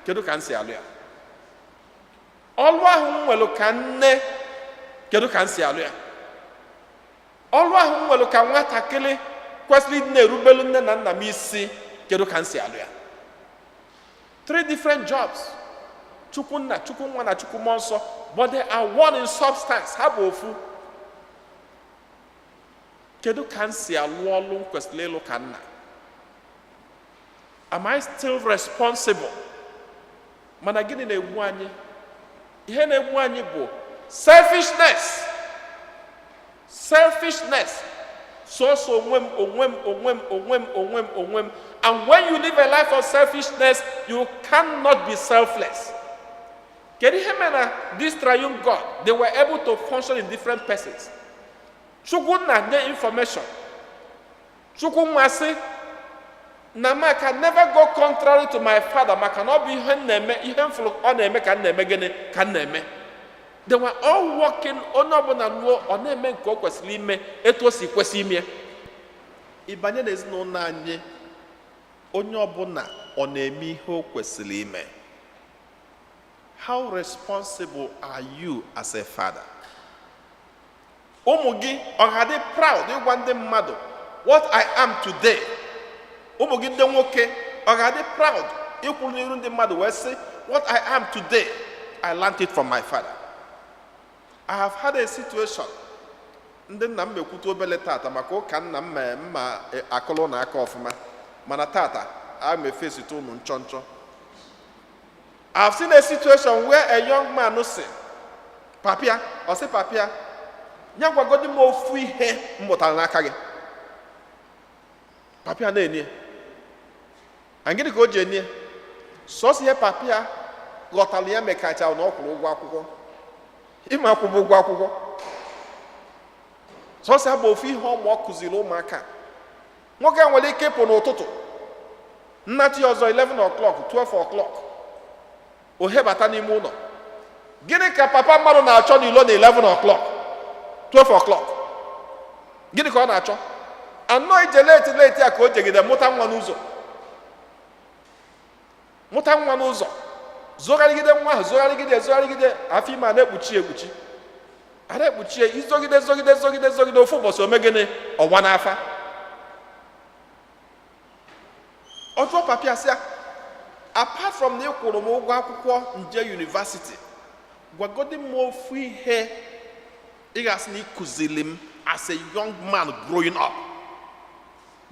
kedu ka m si alụ ya? Ọlụ ahụ m nwelụ ka nne, kedu ka m si alụ ya? Ọlụ ahụ m nwelụ ka nwatakịrị kwesịrị ịdị na-erubelu nne na nna m isi, kedu ka m si alụ ya? Three different jobs: Chukwu Nna, Chukwu Nwa na Chukwu Mmụọ Nsọ, but they are one in substance. Ha bụ ofu. Kedu ka m si alụ ọlụ m kwesịrị ịlụ ka nna? Am I still responsible? Mana gịnị na-egbu anyị? Ihe na-egbu anyị bụ selfishness, selfishness, sọsọ onwe m, onwe m, onwe m, onwe m, onwe m, onwe m. And when you live a life of selfishness, you cannot be selfless. Kedu ihe mere na this triune God, they were able to function in different persons? Chukwu Nna nye information, Chukwu Nwa sị na m can never go contrary to my father, maka na ọ bụ ihe m na-eme, ihe m fụrụ ọ na-eme ka m na-eme. Gịnị ka m na-eme? They were all working. Onye ọbụla lụọ, ọ na-eme nke o kwesịrị ime etu o si kwesị ime. Ịbanye n'ezinụlọ anyị, onye ọbụla ọ na-eme ihe o kwesịrị ime? How responsible are you as a father? Ụmụ gị ọ ga-adị proud ịgwa ndị mmadụ, "What I am today"? Ụmụ gị ndị nwoke ọ ga-adị proud ịkwụrụ n'iru ndị mmadụ wee sị, "What I am today, I learned it from my father"? I have had a situation. Ndị nna m mekwute obele tata maka ụka nna m mee mma akụlụ na aka ọfụma, mana tata a m efesite unu nchọ nchọ. I've seen a situation where a young man si papia, ọ sị papia ya, "Gwagodi m ofu ihe m mụtara n'aka gị." Papia na-enye and gịnị ka o ji enye? Sọsọ ihe papia ghọtara ya mekacha na ọ kwụrụ ụgwọ akwụkwọ, ịma akwụkwọ, ụgwọ akwụkwọ. Sọsọ ya bụ ofu ihe ọma ọ kụziri ụmụaka. Nwoke a nwere ike ịpụ n'ụtụtụ, nnati ọzọ 11 o'clock, 12 o'clock, o hebata n'ime ụlọ. Gịnị ka papa mmadụ na-achọ n'ilo na 11 o'clock, 12 o'clock? Gịnị ka ọ na-achọ? Anọ ije late late a ka o jegide mụta nwa n'ụzọ, mụta nwa n'ụzọ, zogharịgide nwa ahụ, zogharịgide, zogharịgide afọ ime a na-ekpuchi ekpuchi, a na-ekpuchi ya, izogide, zogide, zogide, zogide, ofu ụbọchị ome gịnị? Ọwa n'afa. Ọ jụọ papia sị ya, "Apart from na ị kwụrụ m ụgwọ akwụkwọ nje university, gwagodi m ofu ihe ị ga-asị na ị kụziri m as a young man growing up."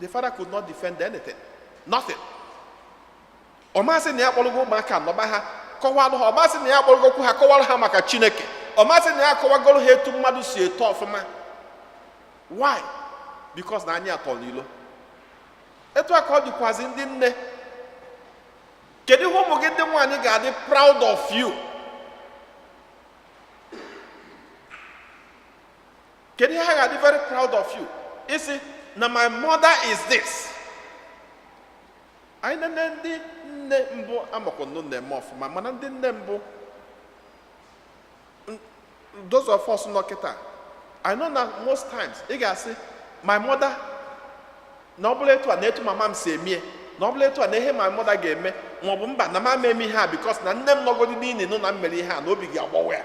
The father could not defend anything, nothing. Ọ masị na ya kpọrọgo ụmụaka nọba ha, kọwalụ ha. Ọ masị na ya kpọrọgokwu ha, kọwalụ ha maka Chineke. Ọ masị na ya kọwagoro ha etu mmadụ si eto ọfụma. Why? Because na anyị atọ n'ilo. Etu a ka ọ dịkwazi ndị nne. Kedu ihe ụmụ gị ndị nwaanyị ga-adị proud of you? Kedu ihe ha ga-adị very proud of you isi na, "My mother is this"? Anyị nene ndị nne mbụ amakwanụ na-eme ọfụma, mana ndị nne mbụ, those of us nọ kịta, I know na most times ị ga-asị, "My mother," na ọ bụla etu a na etu mama m si emie, na ọ bụla etu a na ihe my mother ga-eme, ma ọ bụ mba, na mama eme ihe a because na nne m nọgodi n'ini nụ na m mere ihe a na obi ga-agbawa ya.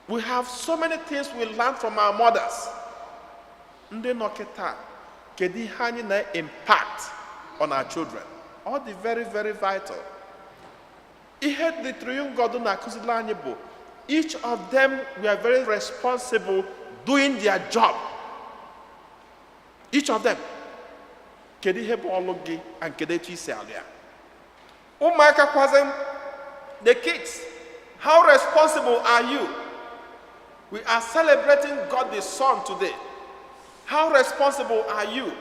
We have so many things we learn from our mothers. Ndị nọ kịta, kedu ihe anyị na-impact on our children? Ọ dị very, very vital. Ihe the triune God na-akụziri anyị bụ each of them were very responsible, doing their job, each of them. Kedu ihe bụ ọlụ gị and kedu etu isi alụ ya? Ụmụaka kwazi, the kids, how responsible are you? We are celebrating God the Son today. How responsible are you?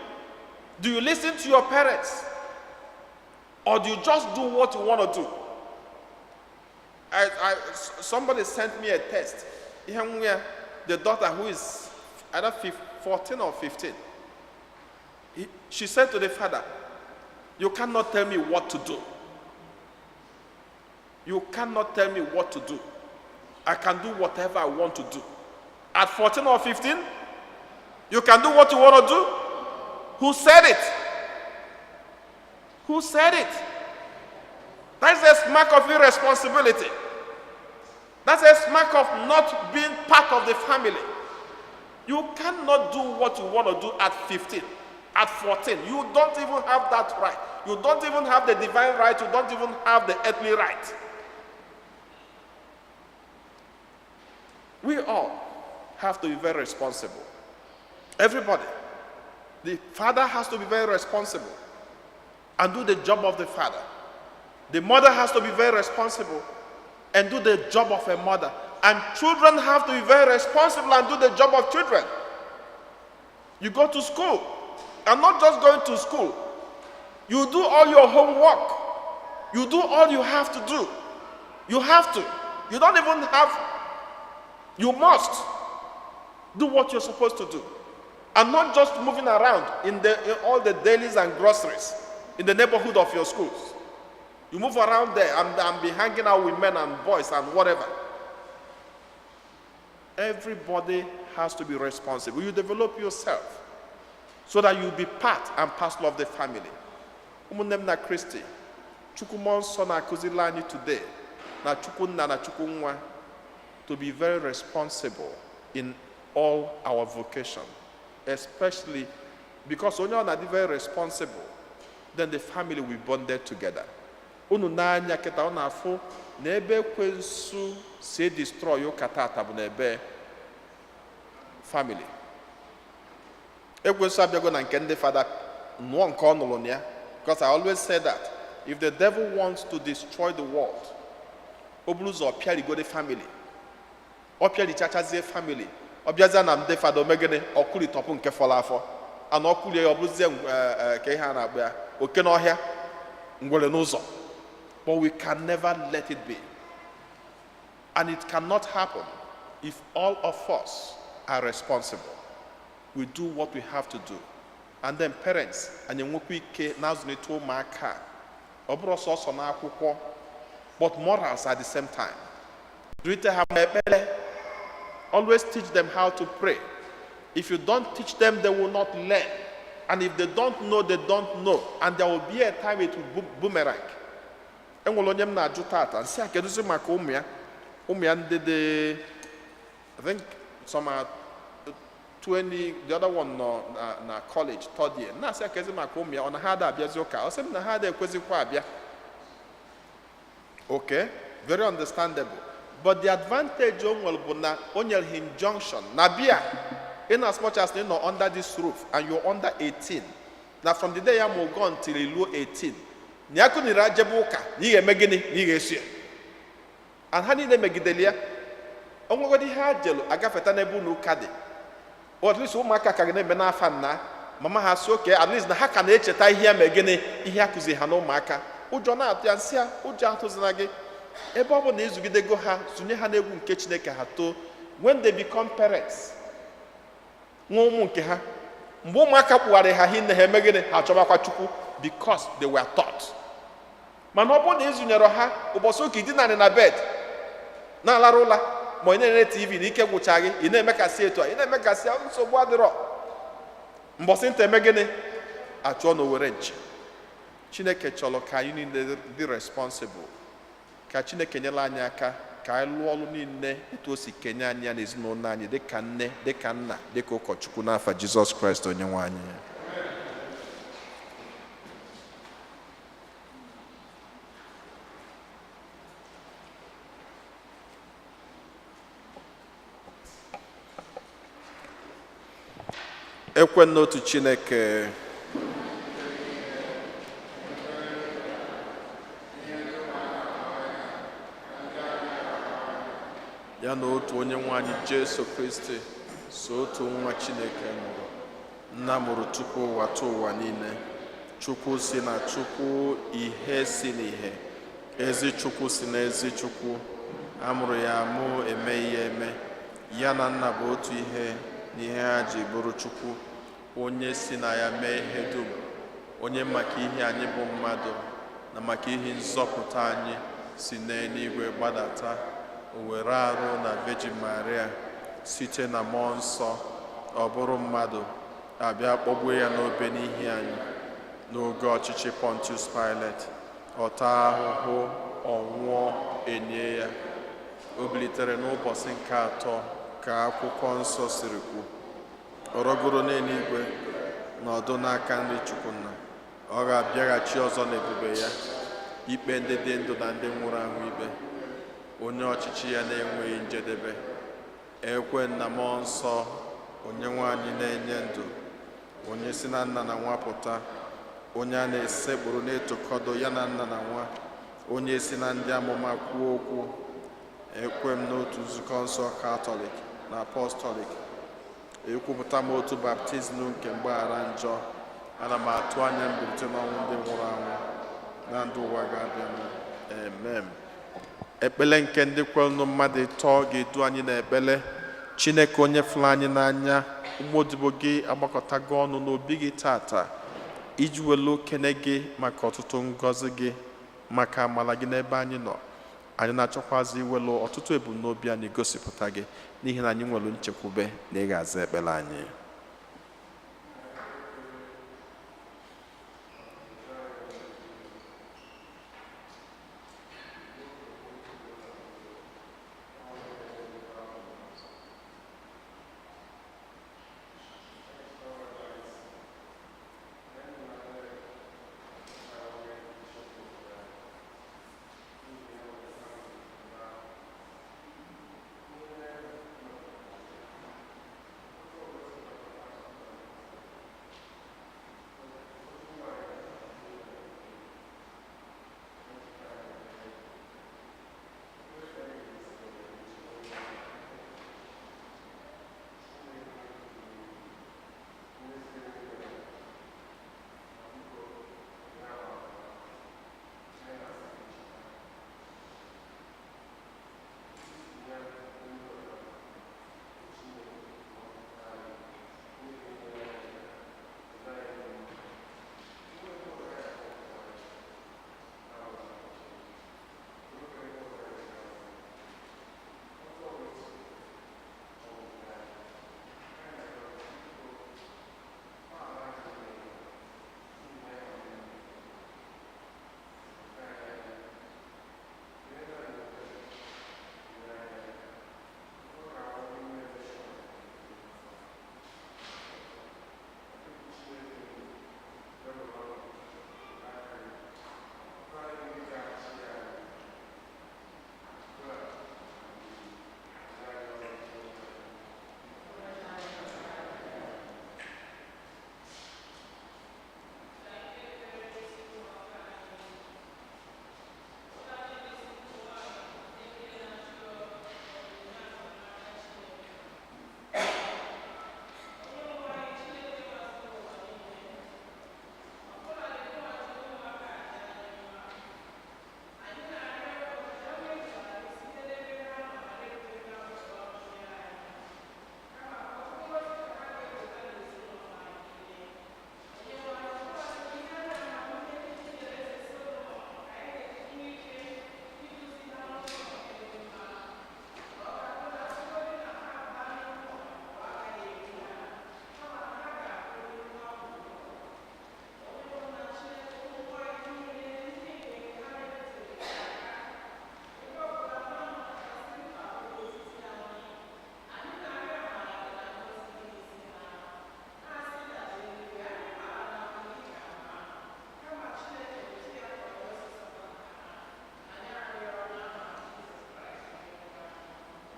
Do you listen to your parents? Or do you just do what you want to do? Somebody sent me a text. Ihe nwa ya, the daughter who is either 14 or 15, she said to the father, "You cannot tell me what to do. You cannot tell me what to do. I can do whatever I want to do." At 14 or 15, you can do what you want to do? Who said it? Who said it? That's a smack of irresponsibility. That's a smack of not being part of the family. You cannot do what you want to do at 15, at 14. You don't even have that right. You don't even have the divine right. You don't even have the earthly right. We all have to be very responsible. Everybody. The father has to be very responsible and do the job of the father. The mother has to be very responsible and do the job of a mother. And children have to be very responsible and do the job of children. You go to school, and not just going to school. You do all your homework. You do all you have to do. You have to. You don't even have, you must do what you're supposed to do. And not just moving around in all the delis and groceries in the neighborhood of your schools. You move around there and be hanging out with men and boys and whatever. Everybody has to be responsible. You develop yourself so that you'll be part and parcel of the family. Ụmụnne m na Kristi, Chukwu Mmụọ Nsọ na-akụziri anyị today na Chukwu Nna na Chukwu Nwa to be very responsible in all our vocation, especially because onye ọ na-adị very responsible, then the family will bonded together. Unu n'anya kịta, ọ na-afụ na ebe ekwensu si destroy ụka tata bụ n'ebe family. Ekwensu abịago na nke ndị fada nụọ nke ọ nụrụ na ya, because I always say that if the devil wants to destroy the world, o buru ụzọ pịarigode family. Ọ pịarichachazie family, ọ bịazie na ndị fada, omegịnị? Ọkụritọpụ nke fọrọ afọ ana ọkụrie ya, ọ bụrụzie ka ihe a na-akpọ ya, oke n'ọhịa, ngwere n'ụzọ. But we can never let it be, and it cannot happen if all of us are responsible. We do what we have to do. And then parents, anyị enwekwa ike na-azụlite ụmụaka a, ọ bụrụ sọsọ n'akwụkwọ, but morals at the same time. Zụlite ha ma ekpere. Always teach them how to pray. If you don't teach them, they will not learn, and if they don't know, they don't know, and there will be a time it will boomerang. Enwere onye m na-ajụ tata, nsị a, kedụzi maka ụmụ ya, ụmụ ya ndị dị, I think some are 20, the other one nọ na college third year. Na-asị ya, kezi maka ụmụ ya, ọ na ha ada abịazi ụka? Ọ sị m na ha ada ekwezikwa abịa. Okay, very understandable, but the advantage o nwere bụ na o nyere him injunction na bịa, in as much as ị nọ under this roof and you're under 18, na from the day ya ma go until iluo 18, na ya kụniri ajebe ụka, na ị ga-eme gịnị? Na ị ga-eso ya. And ha niile megidere ya. O nwegodi ihe ha jelu agafeta n'ebe ụlọ ụka dị, or at least ụmụaka ka ga na-eme n'afa nna mama ha, si oke, at least na ha ka na-echeta ihe ya mee gịnị, ihe a kụzi ha na ụmụaka. Ụjọ na-atụ ya, nsị ya, ụjọ atụzina gị. Ebe ọ bụ na ịzụgidego ha, zụnye ha n'egwu nke Chineke, ha too, when they become parents, nwa ụmụ nke ha, mgbe ụmụaka kpụgharị ha hinne, ha eme gịnị? Ha chọbakwa Chukwu, because they were taught. Mana ọ bụrụ na ịzụnyere ha, ụbọchị ụka idinarị na bed na-alarụ ụla, ma ị na-ere TV na ike gwụcha gị, ị na-emekasị etu a, ị na-emekasị ya, nsogbu adịrọ. Mbọsị nta eme gịnị? Achụọ na owere nchi. Chineke chọrọ ka anyị niile dị responsible. Ka Chineke nyere anyị aka ka anyị lụọ ọrụ niile etu o si kenye anyị ya n'ezinụlọ anyị, dịka nne, dịka nna, dịka ụkọchukwu, n'afa Jizọs Kraịst onye nwe anyị. Ekwe n'otu Chineke. Ya na otu onye nwe anyị Jesu Kristi, so otu nwa Chineke mụrụ. Nna mụrụ tupu ụwa tụ ụwa niile. Chukwu si na Chukwu, ihe si n'ihe, ezi Chukwu si na ezi Chukwu, a mụrụ ya amụ, eme ya eme, ya na nna bụ otu ihe n'ihe ha ji bụrụ Chukwu, onye si na ya mee ihe dum, onye maka ihe anyị bụ mmadụ na maka ihe nzọpụta anyị si n'eluigwe gbadata, o were arụ na Virgin Maria site na mmụọ nsọ, ọ bụrụ mmadụ, abịa kpọgbuo ya n'obe n'ihi anyị. N'oge ọchịchị Pontius Pilate, ọ taa ahụhụ, ọ nwụọ, enye ya. O bilitere n'ụbọchị nke atọ ka akwụkwọ nsọ siri kwu. Ọ rọgoro n'eluigwe, nọdụ n'aka nri Chukwu nna. Ọ ga-abịaghachi ọzọ n'ebube ya, ikpe ndị dị ndụ na ndị nwụrụ anwụ ikpe, onye ọchịchị ya na-enweghị njedebe. Ekwe na mmụọ nsọ, onye nwe anyị na-enye ndụ, onye si na nna na nwa pụta, onye a na-esekpụrụ na-etokọdo ya na nna na nwa, onye si na ndị amụma kwuo okwu. Ekwe m n'otu nzukọ nsọ Katọlik na Apọstọlik. Ekwupụta m otu baptizim nke mgbaghara njọ. Ana m atụ anya mbilite n'ọnwụ ndị nwụrụ anwụ na ndụ ụwa ga-abịanụ. Amen. Ekpele nke ndị kwerenụ mmadụ ịtọ ga-edu anyị n'ekpele. Chineke onye fụrụ anyị n'anya, ụmụ odibo gị agbakọtago ọnụ n'obi gị tata iji welu kene gị maka ọtụtụ ngọzi gị, maka amala gị n'ebe anyị nọ. Anyị na-achọkwazi iwelu ọtụtụ ebumnobi anyị gosipụta gị, n'ihi na anyị nwere nchekwube na ị ga-aza ekpere anyị.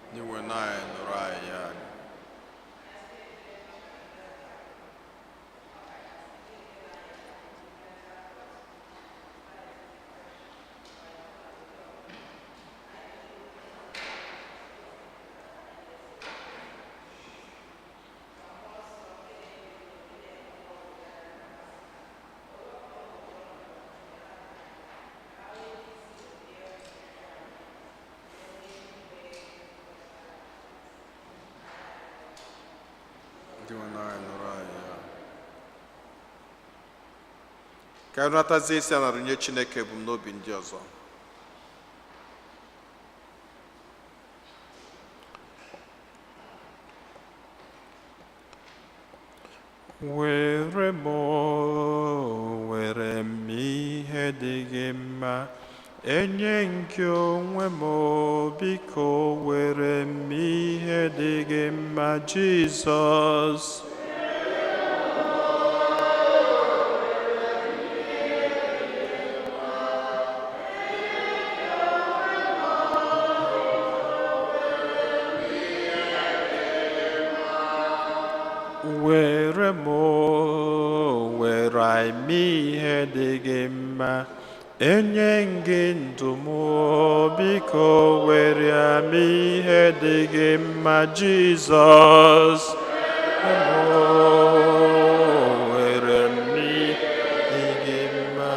Ndị nwe anyị nụrụ anyị ya. Dinwenụ anyị nụrụ anyị. Ka anyị natazie isi a na-arụnye Chineke ebumnobi ndị ọzọ. Were m, were m ihe dị gị mma, enye nke onwe m, biko were m ihe dị gị mma, Jizọs. Were m, were m ihe dị gị mma, enye gị ndụ m, biko were m ihe dị gị mma, Jizọs. Were m ihe dị gị mma,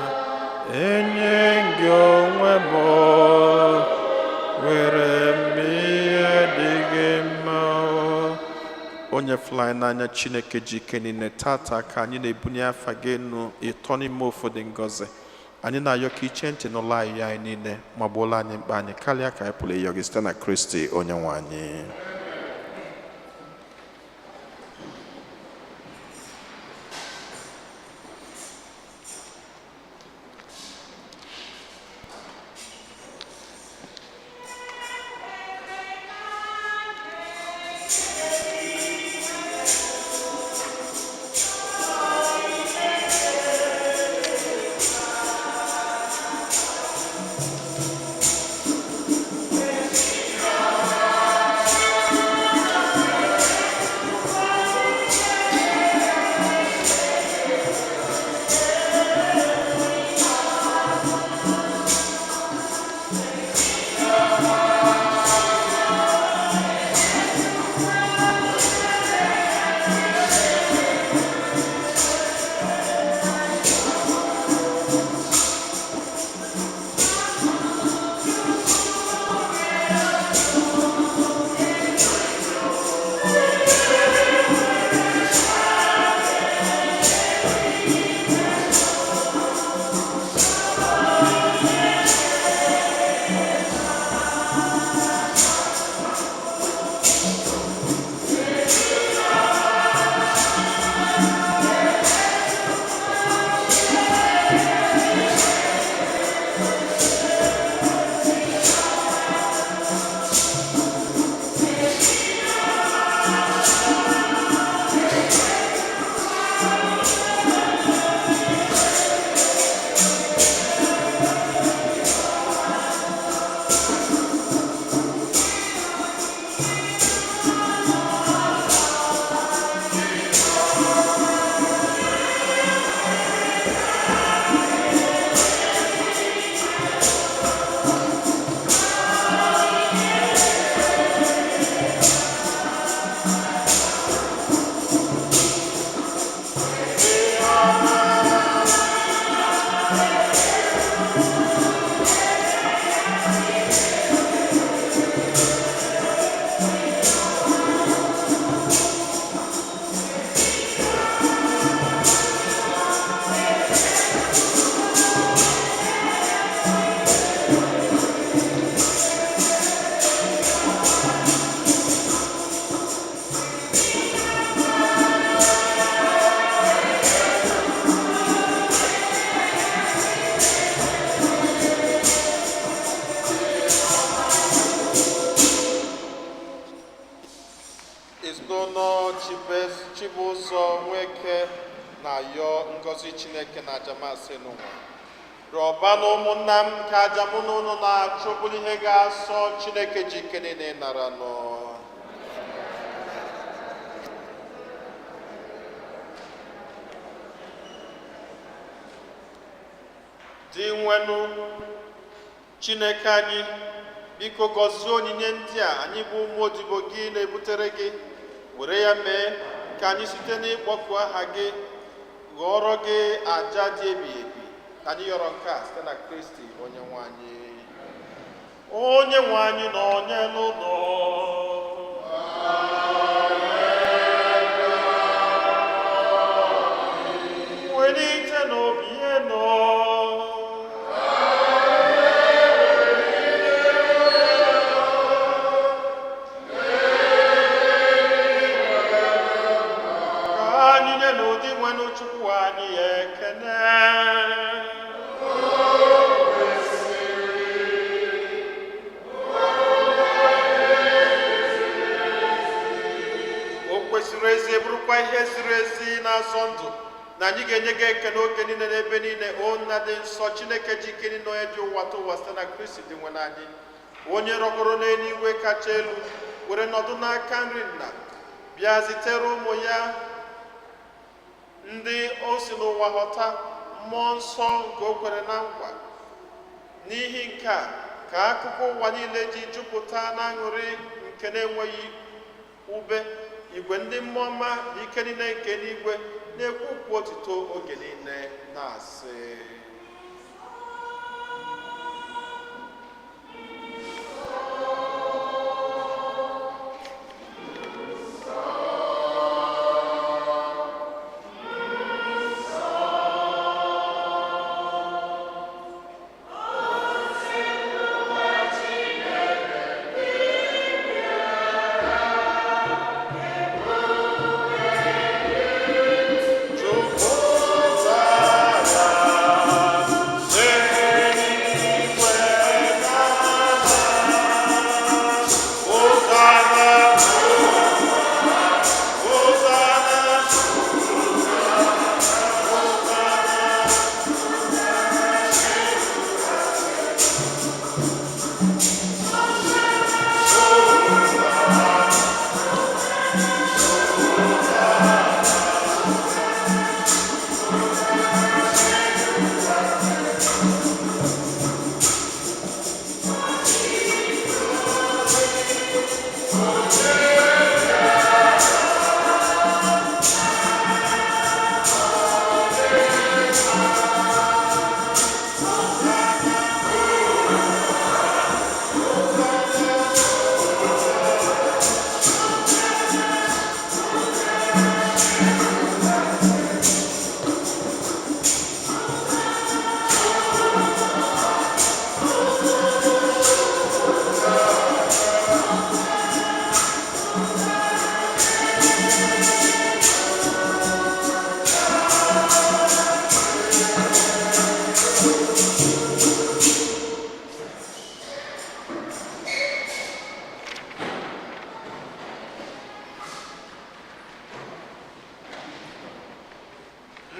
enye gị onwe m, were m ihe dị gị mma. Onye fụrụ anyị n'anya, Chineke ji ike niile, tata ka anyị na-ebunye afa gị enu ịtọ n'ime ofu dị ngọzi. Anyị na-ayọ ka iche ntị n'ụlọ anyị anyị niile ma gbuola anyị mkpa anyị karịa ka anyị pụrụ ịyọ gị, site na Kristi onye nwe anyị. Ezinụlọ Chibụzọ Nweke na-ayọ ngọzi Chineke na ajamasị n'ụwa. Rịọba na ụmụnna m ka aja mụ na unu na-achụ bụrụ ihe ga-asọ Chineke ji ike niile nara nọ. Dị nwenụ Chineke anyị, biko gọzie onyinye ndị a anyị bụ ụmụ odibo gị na-ebutere gị. Were ya mee ka anyị site n'ịkpọku aha gị ghọrọ gị aja dị ebighị ebi. Ka anyị yọrọ nke a site na Kristi onye nwe anyị. Onye nwe anyị na onye n'ụlọ. Rienụ. Ka anyị nye n'ụdị nwenụ Chukwu anyị ekene. O kwesịrị ezi, bụrụkwa ihe ziri ezi na-azọ ndụ na anyị ga-enye gị ekele oge niile n'ebe niile, o Nna dị nsọ, Chineke ji ike niile, onye dị ụwa ta ụwa, site na Kristi dị nwe anyị, onye rọgoro n'eluigwe kacha elu were nọdụ n'aka nri Nna, bịa zitere ụmụ ya ndị o si n'ụwa ghọta Mmụọ Nsọ nke o kwere na nkwa. N'ihi nke a ka akụkụ ụwa niile ji jupụta na aṅụrị nke na-enweghị ube. Igwe ndị mmụọ ọma na ike niile nke eluigwe na-ekwu ukwu otuto oge niile na-asị: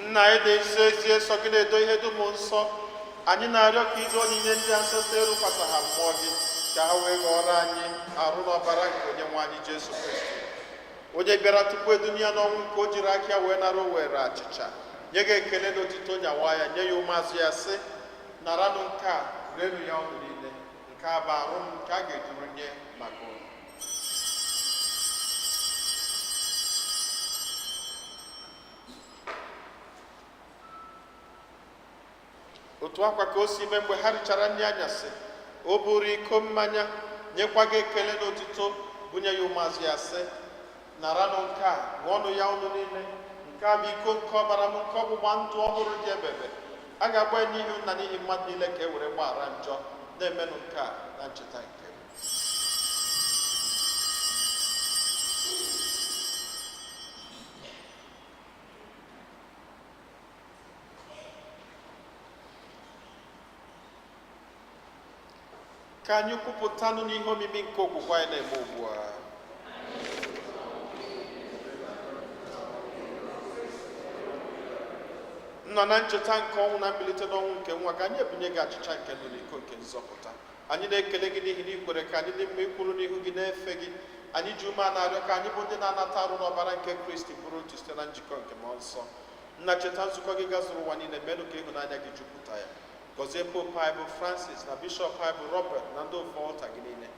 Nna anyị dị nsọ, ezie nsọ gị na-edo ihe dum nsọ. Anyị na-arịọ ka ido onyinye ndị a nsọ site ịrụkwasa ha mmụọ gị, ka ha wee ghọrọ anyị arụ na ọbara nke Onye nwe anyị Jesu Kristi, onye bịara tupu edunye ya n'ọnwụ nke o jiri aka ya wee nara. O were achịcha, nye gị ekele na otito, nyawa ya, nye ya ụmụazụ ya, sị: "Naranụ nke a, rienụ ya unu niile. Nke a bụ arụ m nke a ga-eduru nye maka unu." Otu akwa ka o si mee mgbe ha richara nri anyasị, o buru iko mmanya, nyekwa gị ekele na otito, bunye ya ụmụazụ ya, sị: "Naranụ nke a, ṅụọnụ ya unu niile. Nke a bụ iko nke ọbara m nke ọgbụgba ndụ ọhụrụ dị ebebe. A ga-agba ya n'ihi na n'ihi mmadụ niile ka e were gbaghara njọ. Na-emenụ nke a na ncheta nke m." Ka anyị kwupụtanụ n'ihe omimi nke okwukwe anyị na-eme ugbu a. Nna, na ncheta nke ọnwụ na mbilite n'ọnwụ nke nwa ka anyị ebunye gị achịcha nke ndụ na iko nke nzọpụta. Anyị na-ekele gị n'ihi na ị kwere ka anyị dị mma ikwuru n'ihu gị na-efe gị. Anyị ji ume a na-arịọ ka anyị bụ ndị na-anata arụ n'ọbara nke Kristi bụrụ otu site na njikọ nke Mmụọ Nsọ. Nna, cheta nzukọ gị gazuru ụwa niile, menụ ka ịhụnanya gị jupụta ya. Gọzie Popu anyị bụ Francis na Bishọp anyị bụ Robert na ndị ofe ọlta gị niile.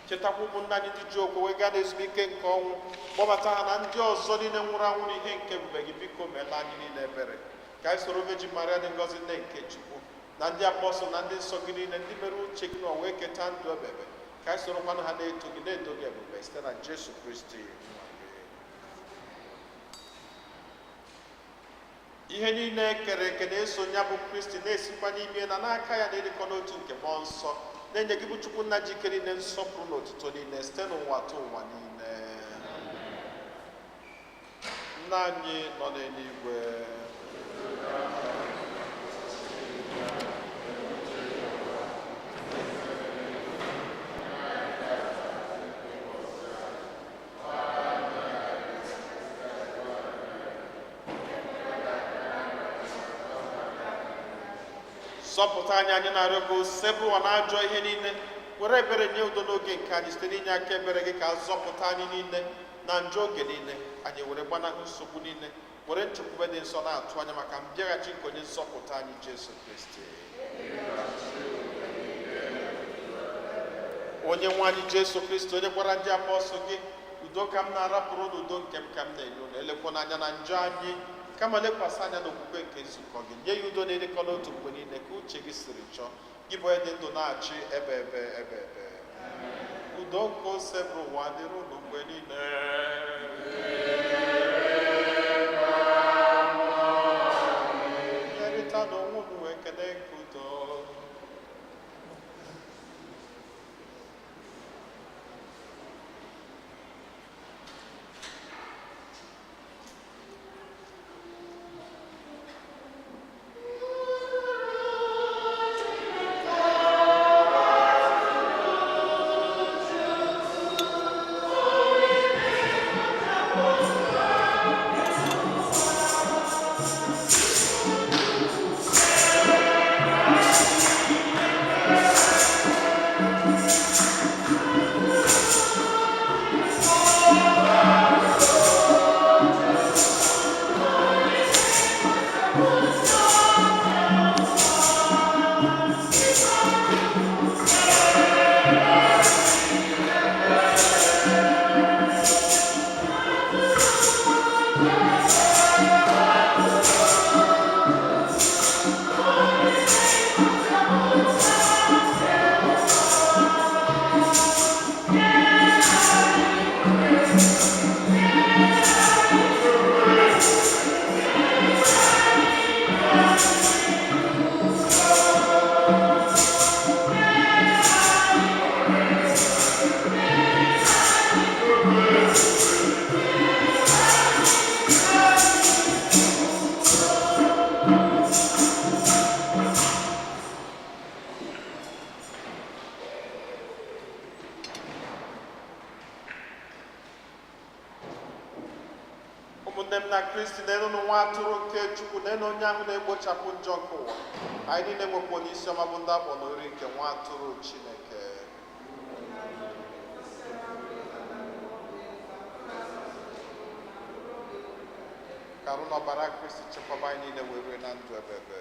Chetakwa ụmụnna anyị ndị ji okwe wee gaa n'ezumike nke ọnwụ, kpọbata ha na ndị ọzọ niile nwụrụ anwụ n'ihe nke ebube gị. Biko meela anyị niile ebere, ka anyị soro Virgin Maria dị ngọzi, nne nke Chukwu, na ndị apọstụl na ndị nsọ gị niile, ndị mere uche gị n'ụwa wee keta ndụ ebebe, ka anyị sorokwanụ ha na-eto gị, na-eto gị ebube, site na Jesu Kristi nwa gị. Ihe niile e kere eke na-eso ya bụ Kristi na-esikwa n'ime na n'aka ya na-erikọ n'otu nke mmụọ nsọ na-enye gị bụ Chukwu nna ji ike niile nsọpụrụ na otuto niile site n'ụwa tụ ụwa niile. Nna anyị nọ n'eluigwe. Zọpụta anyị, anyị na-arịọ gị, osebụwa na ajọ ihe niile, were ebere nye udo n'oge nke anyị site n'inye aka ebere gị ka zọpụta anyị niile na njọ oge niile, anyị were gbanahụ nsogbu niile, were nchekwube dị nsọ na-atụ anya maka mbịaghachi nke onye nzọpụta anyị Jesu Kristi. Onye nwe anyị Jesu Kristi, onye gwara ndị apọstụl gị, udo ka m na-arapụrụ unu, udo nke m ka m na-enye unu, elekwana anya na njọ anyị, kama lekwasị anya n'okwukwe nke nzukọ gị, nye ya udo na-edekọ n'otu mgbe niile ka uche gị siri chọọ, gị bụ onye dị ndụ na-achị ebe ebe ebe ebe. Udo nke ose bụ ụwa dịrị unu mgbe niile. Nyerịta n'onwe unu ekele nke udo. Ụmụnne m na Kristi, na-enu nwa atụrụ nke Chukwu, na-enu onye ahụ na-egbochapụ njọ nke ụwa. Anyị niile nwekwa onye isi ọma bụ ndị akpọ n'oriri nke nwa atụrụ Chineke. Ka arụ na ọbara Kristi chekwaba anyị niile wee rue na ndụ ebebe.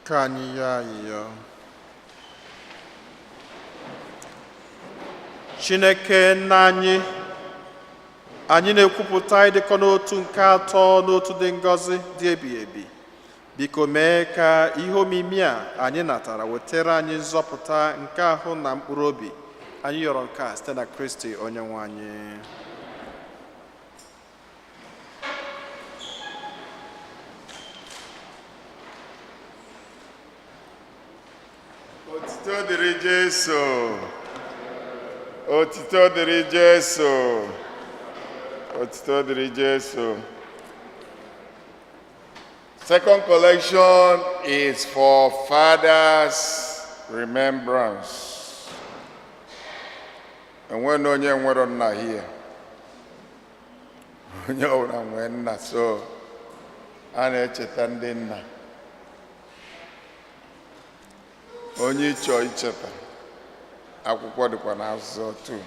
Ka anyị yọọ ayịyọ. Chineke nna anyị, anyị na-ekwupụta ịdịkọ n'otu nke atọ n'otu dị ngọzi dị ebighị ebi. Biko mee ka ihe omimi a anyị natara wetara anyị nzọpụta nke ahụ na mkpụrụ obi. Anyị yọrọ nke a site na Kristi onye nwe anyị. Otito dịrị Jesu. Otito dịrị Jesu. Otito dịrị Jesu. Second collection is for Father's remembrance. Enwere onye nwere nna here. Onye ọbụla nwee nna, so a na-echeta ndị nna. Onye ịchọ icheta, akwụkwọ dịkwa n'azụ too.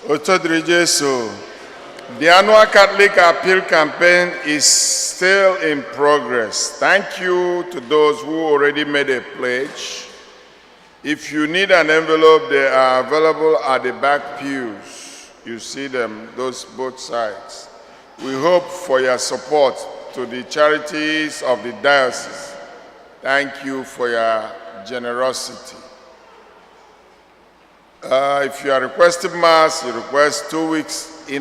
Otito dịrị Jesu. The annual Catholic Appeal Campaign is still in progress. Thank you to those who already made a pledge. If you need an envelope, they are available at the back pews. You see them, those both sides. We hope for your support to the charities of the diocese. Thank you for your generosity. If you are requesting Mass, you request 2 weeks